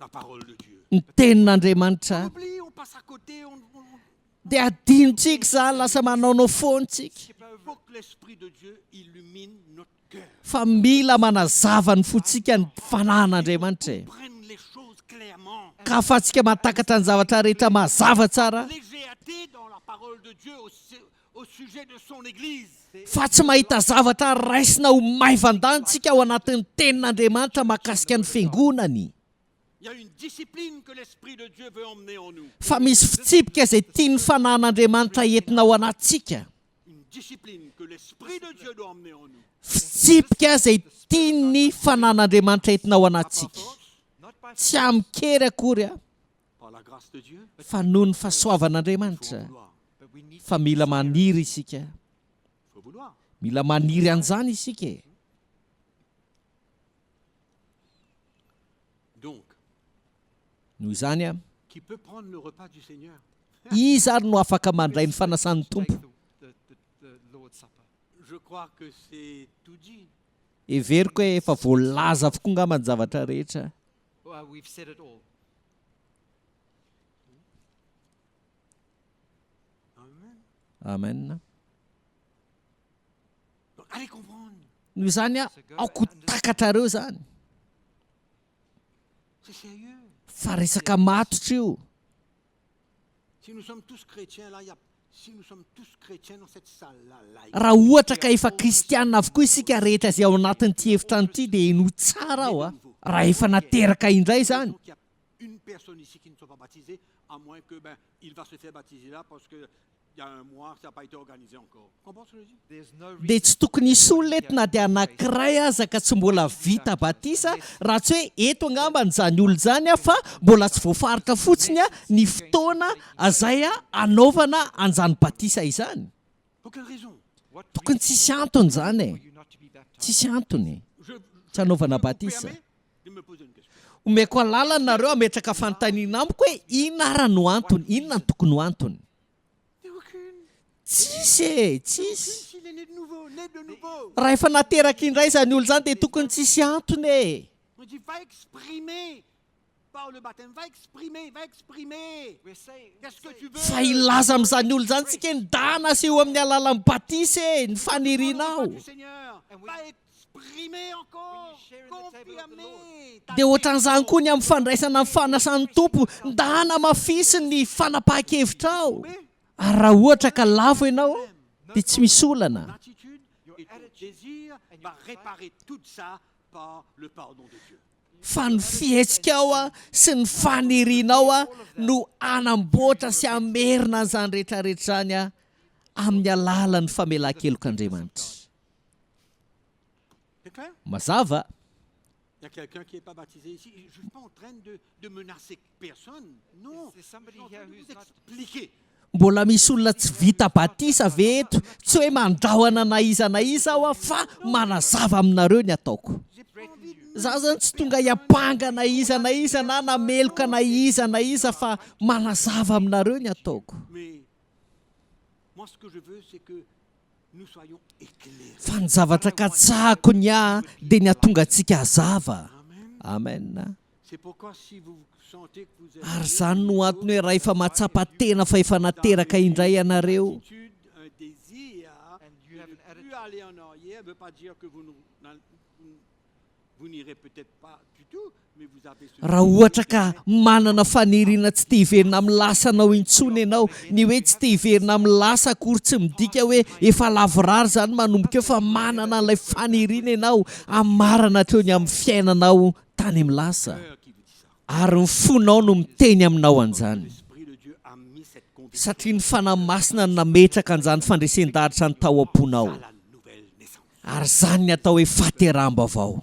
La parole de Dieu. Ny tenin'Andriamanitra. On oublie, on passe à côté, on, on- Dia adinontsika izany, lasa manaonao foana isika. Skip Il over faut que l'Esprit de Dieu illumine notre cœur. Fa mila manazava ny fontsika ny Fanahin'Andriamanitra e. Prenne les choses clairement. Ka ahafahantsika mahatakatra ny zavatra rehetra mazava tsara. Légèreté dans la parole de Dieu au, su- au sujet de son Église. Fa tsy mahita zavatra raisina ho maivan-dantsika ao anatin'ny Tenin'Andriamanitra mahakasika ny Fiangonany. Il y a une discipline que l'Esprit de Dieu veut emmener en nous. Fa misy fitsipika izay tian'ny Fanahin'Andriamanitra entina ao anatintsika. Une discipline que l'Esprit de Dieu doit emmener en nous. Fitsipika izay tian'ny Fanahin'Andriamanitra entina ao Pas par anatintsika. force, not by Tsy amin-kery akory aho, par la grâce de Dieu. fa noho ny Il faut fahasoavan'Andriamanitra. en vouloir. but we need Fa mila maniry isika. Il faut vouloir. Mila maniry an'izany isika e. Donc, Noho izany aho, qui peut prendre le repas du Seigneur iza ary no afaka mandray ny fanasan'ny to Tompo? take the Lord's Supper. Je crois que c'est tout dit. Heveriko hoe efa voalaza avokoa angamba ny zavatra rehetra. Well, we've said it all. Amen. Amen. Donc, allez comprendre. Noho izany aho, aoka ho takatrareo izany. C'est sérieux. Fa resaka matotra io. Si nous sommes tous chrétiens, là, il y a... Si nous sommes tous chrétiens dans cette salle-là, là, Raha ohatra ka efa kristianina avokoa isika rehetra izay ao anatin'ity efitrano ity dia henoy tsara aho a. Raha efa nateraka indray izany, Donc, il y a une personne ici qui ne soit pas baptisée, à moins que ben, il va se faire baptiser là parce que il y a un mois, ça n'a pas été organisé encore. Comprends ce que je dis There's no dia reason tsy tokony hisy olona eto na dia anankiray aza ka tsy mbola vita batisa raha tsy hoe eto angambany izany olona izany a fa mbola tsy voafaritra fotsiny a ny fotoana izay a anaovana an'izany batisa izany. Pour quelle raison what Tokony tsisy antony izany reason e. for you not to be baptized. Tsisy antony. Je, Tsy anaovana je vous batisa. permets de me poser une question. Omeko alalana nareo hametraka fanontaniana amiko hoe inona ara no antony, inona no tokony ho antony. Mais aucune. Tsisy e, tsisy. S'il est né de nouveau, né de nouveau. Raha efa nateraka indray izany olona izany dia tokony tsisy antony e. On dit va exprimer par le baptême, va exprimer, va exprimer. We're saying, Qu'est-ce que tu veux Fa hilaza amin'izany olona izany tsika hoe ndana aseho amin'ny alalan'ny batisa e, ny Prends le fanirianao. repas du Seigneur, va exprimer encore, share in the table of the confirmer. ta Dia ohatran'izany koa ny décision. amin'ny fandraisana ny fanasan'ny Tompo, ndana mafisy ny fanapahan-kevitrao. Ary raha ohatra ka lavo ianao dia tsy misy olana. Ton attitude et ton désir va réparer tout ça par le pardon de Dieu. Fa ny fihetsikao a sy ny fanirianao a no hanamboatra sy hamerina an'izany rehetrarehetra izany a amin'ny alalan'ny famelan-kelok'Andriamanitra. C'est clair Mazava. Il y a quelqu'un qui n'est pas baptisé ici. Je ne suis pas en train de menacer personne. Non. Is there Je somebody suis en train here de who's vous not- expliquer. Mbola misy olona tsy vita batisa ve eto? Tsy hoe mandrahona na iza na iza aho a, fa manazava aminareo ny ataoko. J'ai pas envie de Za zany tsy tonga hiampanga na iza na iza na nameloka na iza na iza fa manazava aminareo ny ataoko. Mais moi, ce que je veux, c'est que nous soyons éclairés. Fa ny zavatra katsahako ny ahy dia ny hatonga antsika hazava. Amen. Amen. C'est pourquoi si vous sentez que vous êtes Ary izany no antony hoe raha efa mahatsapa tena fa efa nateraka indray ianareo, attitude, un désir And you de have ne an plus attitude. aller en arrière ne veut pas dire que vous n'en- vous- vous n'irez peut-être pas du tout, mais vous avez ce raha ohatra ka manana faniriana tsy te hiverina amin'ny lasanao intsony ianao, ny hoe tsy te hiverina amin'ny lasa akory tsy midika hoe efa lavorary izany manomboka eo fa manana an'ilay faniriana ianao hamarana hatreo ny amin'ny fiainanao tany amin'ny lasa. cœur qui vous dit ça. Ary ny fonao no miteny aminao an'izany. L'Esprit de Dieu a mis cette conviction Satria ny Fanahy Masina no nametraka an'izany fandresen-dahatra ny tao am-ponao. à la nouvelle naissance. Ary izany ny atao hoe fahateraham-baovao.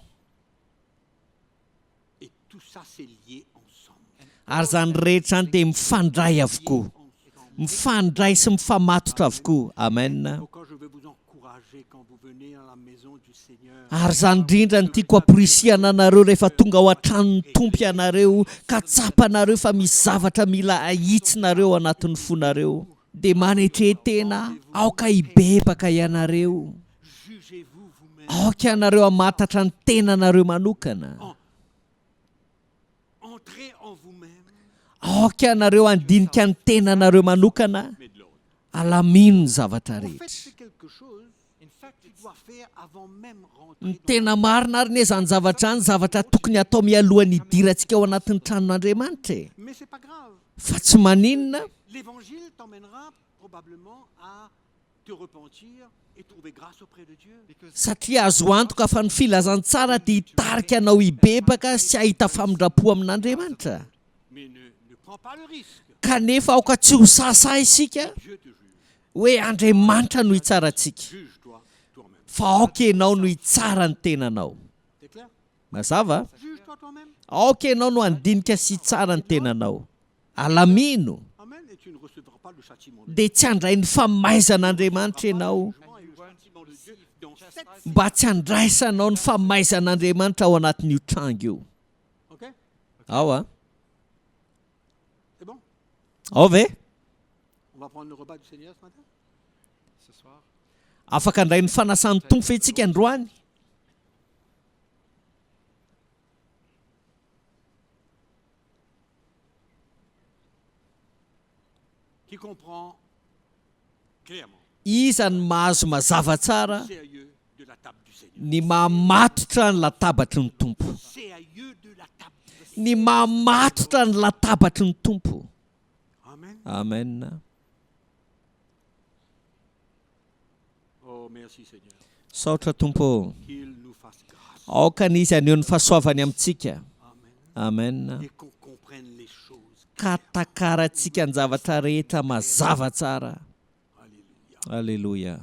Et tout ça, c'est lié ensemble. Ary izany rehetra izany dia mifandray avokoa. Ensemble. Mifandray sy mifamatotra avokoa. Amen. Pourquoi je veux vous encourager quand vous venez à la maison du Seigneur. Ary izany indrindra no tiako hamporisihana anareo rehefa tonga ao an-tranon'ny Tompo ianareo ka tsapanareo fa misy zavatra mila ahitsinareo ao anatin'ny fonareo. Dia manetre tena, aoka hibebaka ianareo. Jugez-vous vous-même. Aoka ianareo hamantatra ny tenanareo manokana. Entrez en vous-même. Aoka ianareo handinika ny tenanareo manokana. Mais de Alamino ny zavatra En fait, rehetra. c'est quelque chose In fact, que tu it's dois faire avant même rentrer Ny dans tena marina ary ne izany zavatra any zavatra tokony atao mialohan'ny hidirantsika ao anatin'ny tranon'Andriamanitra e. Mais c'est pas grave. Fa tsy maninona L'évangile t'emmènera probablement à te repentir et trouver grâce auprès de Dieu. because satria azo antoka fa ny filazantsara dia hitarika anao hibebaka sy hahita famindram-po amin'Andriamanitra. Mais ne, ne prends pas le risque. Kanefa aoka tsy ho sahisahy isika Dieu te juge. hoe Andriamanitra no hitsara antsika, Juge-toi toi-même. fa aoka ianao no hitsara ny tenanao. C'est clair? Mazava? Juge-toi toi-même. Aoka ianao no handinika sy hitsara ny tenanao. Alamino Amen. Et tu ne recevras pas le châtiment de Dieu. dia tsy handray ny famaizan'Andriamanitra ianao Jugement et le châtiment de Dieu dans cette mba tsy handraisanao ny famaizan'Andriamanitra ao anatin'io tranga io. Ok? Ao a? C'est bon? Ao ve? On va prendre le repas du Seigneur ce matin? ce soir, Afaka handray ny fanasan'ny Tompo ve isika androany? Qui comprend clairement Iza no mahazo mazava tsara le sérieux de la table du Seigneur. ny mahamatotra ny latabatry ny Tompo. Sérieux de la table du Seigneur. Ny mahamatotra ny latabatry ny Tompo. Amen. Amen. Oh, merci Seigneur. Saotra Tompo. Qu'il nous fasse grâce. Aoka ny izy haneho ny fahasoavany amintsika. Amen. Amen. Et qu'on comprenne les choses. Ka takarantsika ny zavatra rehetra mazava tsara. Alléluia. Alléluia.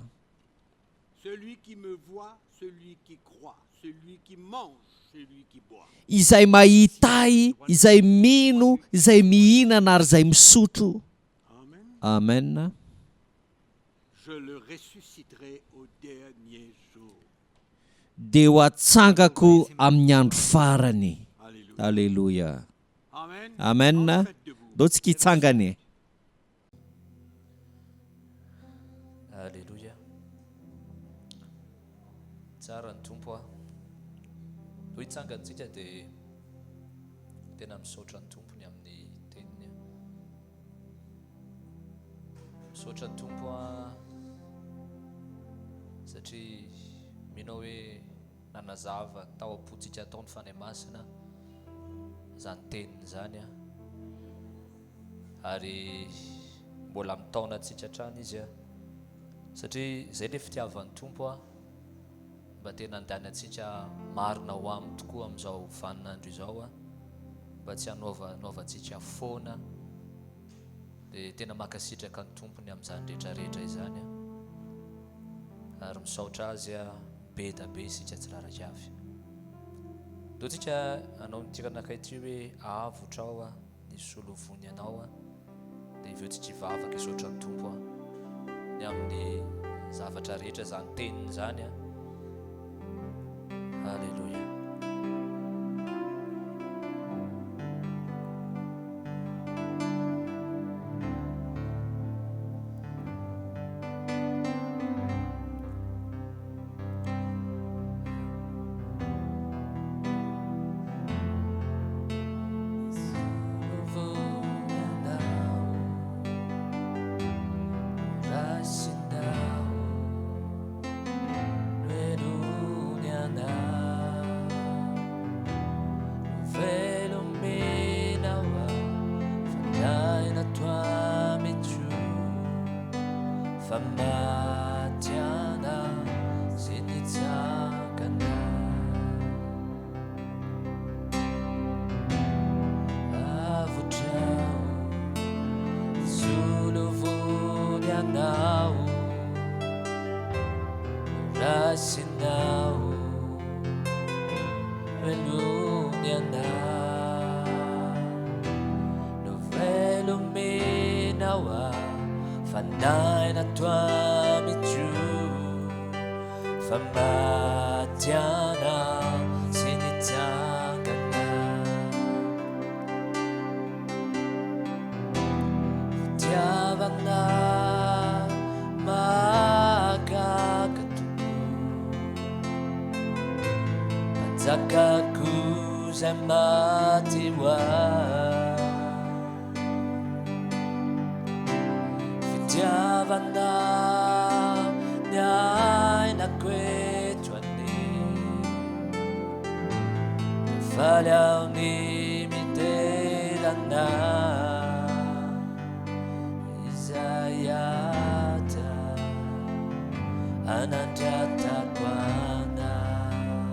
Celui qui me voit, celui qui croit, celui qui mange, celui qui boit. Izay mahita ahy, izay mino, izay mihinana ary izay misotro. Amen. Amen. Je le ressusciterai au dernier jour. Dia ho atsangako amin'ny andro farany. Alléluia. Alléluia. Amen. Amen. En faites debout. Ndao tsika hitsangana e. Alléluia. Tsara ny Tompo a. Toy hitsangantsika dia tena misaotra ny Tompo ny amin'ny teniny. Misaotra ny Tompo a satria mino aho hoe nanazava tao am-pontsika tao ny Fanahy Masina izany teniny izany a. Ary mbola mitaona antsika hatrany izy a. Satria izay ilay fitiavan'ny Tompo a. Mba tena handany antsika marina ho aminy tokoa amin'izao vaninandro izao a. Mba tsy hanaova hanaovantsika foana. Dia tena mankasitraka ny Tompony amin'izany rehetra rehetra izany a. Ary misaotra azy a be da be isika tsirairay avy. Ndao tsika hanao ny tiranakay ity hoe avotra aho a, nisolo vony anao a. Dia avy eo tsika hivavaka hisaotra ny Tompo a. Ny amin'ny zavatra rehetra izany teniny izany a. Alléluia. Fitiavana ny ainako eto anio. Faly aho ny midera anao izay ata anandratako anao.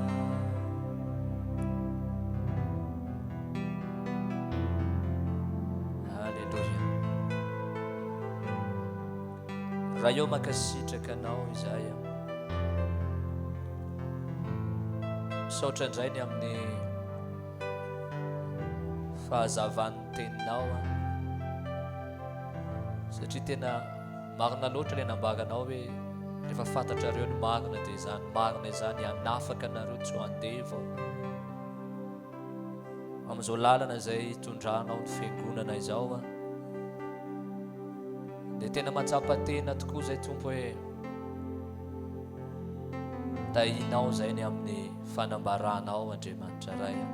Aleloia. Ray ô mankasitraka anao izahay. Misaotra indray ny amin'ny fahazavan'ny teninao. Satria tena marina loatra ilay nambaranao hoe rehefa fantatrareo ny marina dia izany marina izany hanafaka anareo tsy ho andevo. Amin'izao lalana izay itondranao ny fiangonana izao a, dia tena mahatsapa tena tokoa izay Tompo hoe tahinao izay ny amin'ny fanambaranao Andriamanitra Ray a.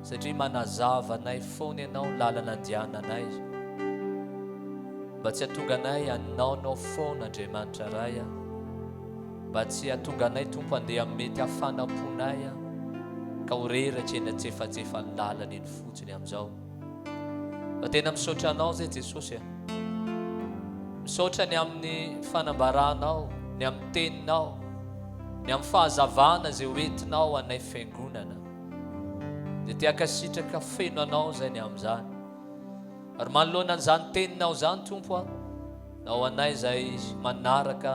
Satria manazava anay foana ianao ny lalana andehananay. Mba tsy hatonga anay hanaonao foana Andriamanitra Ray a. Mba tsy hahatonga anay Tompo handeha amin'ny mety hafanam-ponay ka ho reraka eny antsefatsefan'ny lalana eny fotsiny amin'izao. Fa tena misaotra Anao izay Jesosy a. Misaotra ny amin'ny fanambaranao, ny amin'ny teninao, ny amin'ny fahazavana izay ho entinao anay fiangonana. Dia te hankasitraka feno Anao izay ny amin'izany. Ary manoloana an'izany teninao izany Tompo a, na ho anay izay manaraka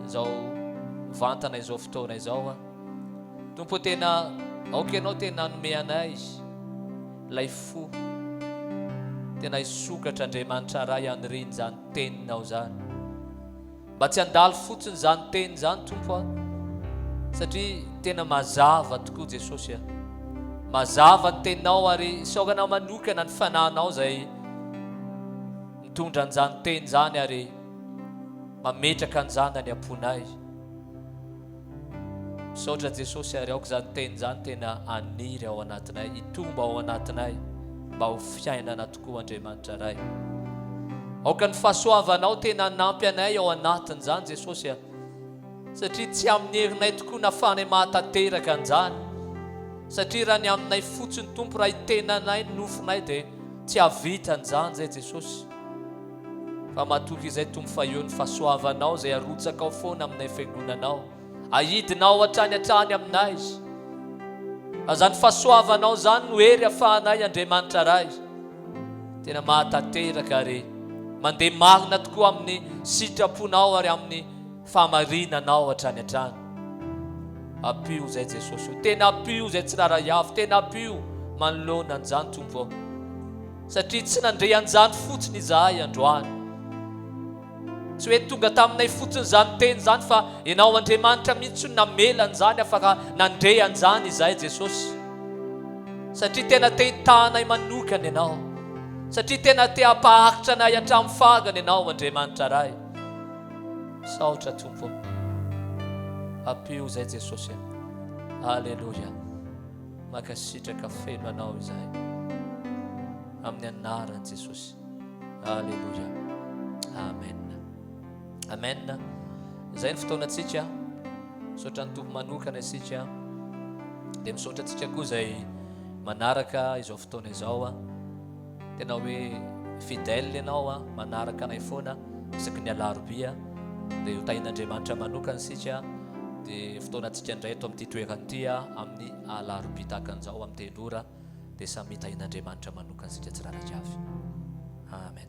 izao mivantana izao fotoana izao a. Tompo tena aoka ianao tena hanome anay ilay fo tena hisokatra Andriamanitra Ray aniriany izany teninao izany. Mba tsy handalo fotsiny izany teny izany Tompo a, satria tena mazava tokoa Jesosy a. Mazava ny teninao ary isaorana manokana ny fanahinao izay mitondra an'izany teny izany ary mametraka an'izany any am-ponay. Misaotra Jesosy ary aoka izany teny izany tena haniry ao anatinay, hitombo ao anatinay mba ho fiainana tokoa Andriamanitra Ray. Aoka ny fahasoavanao tena hanampy anay ao anatin'izany Jesosy a. Satria tsy amin'ny herinay tokoa nafahanay mahatanteraka an'izany. Satria raha ny aminay fotsiny Tompo raha itenanay ny nofonay dia tsy hahavita an'izany izay Jesosy. Fa matoky izay Tompo fa eo ny fahasoavanao izay arotsakao foana aminay fiangonanao. Ahidinao hatrany hatrany aminay. Fa izany fahasoavanao izany no hery afahanay Andriamanitra Ray. Tena mahatanteraka ary mandeha marina tokoa amin'ny sitraponao ary amin'ny fahamarinanao hatrany hatrany. Ampio izay Jesosy o. Tena ampio izay tsirairay avy. Tena ampio manoloana an'izany Tompo o. Satria tsy nandre an'izany fotsiny izahay androany. Tsy hoe tonga taminay fotsiny izany teny izany fa Ianao Andriamanitra mihitsy no namela an'izany afaka nandre an'izany izahay Jesosy. Satria tena te hitaha anay manokana Ianao. Satria tena te hampaharitra anay hatramin'ny farany Ianao Andriamanitra Ray. Misaotra Tompo. Ampio izay Jesosy. Aleloia. Mankasitraka feno anao izahay. Amin'ny anaran'i Jesosy. Aleloia. Amen. Amen. Izay ny fotoanantsika. Misaotra ny Tompo manokana isika. Dia misaotra antsika koa izay manaraka izao fotoana izao. Tena hoe fidèle ianao manaraka anay foana isaky ny alarobia. Dia ho tahin'Andriamanitra manokana isika. Dia fotoanantsika indray eto amin'ity toerana ity amin'ny alarobia tahaka an'izao amin'ny telo ora. Dia samy tahin'Andriamanitra manokana isika tsirairay avy. Amen.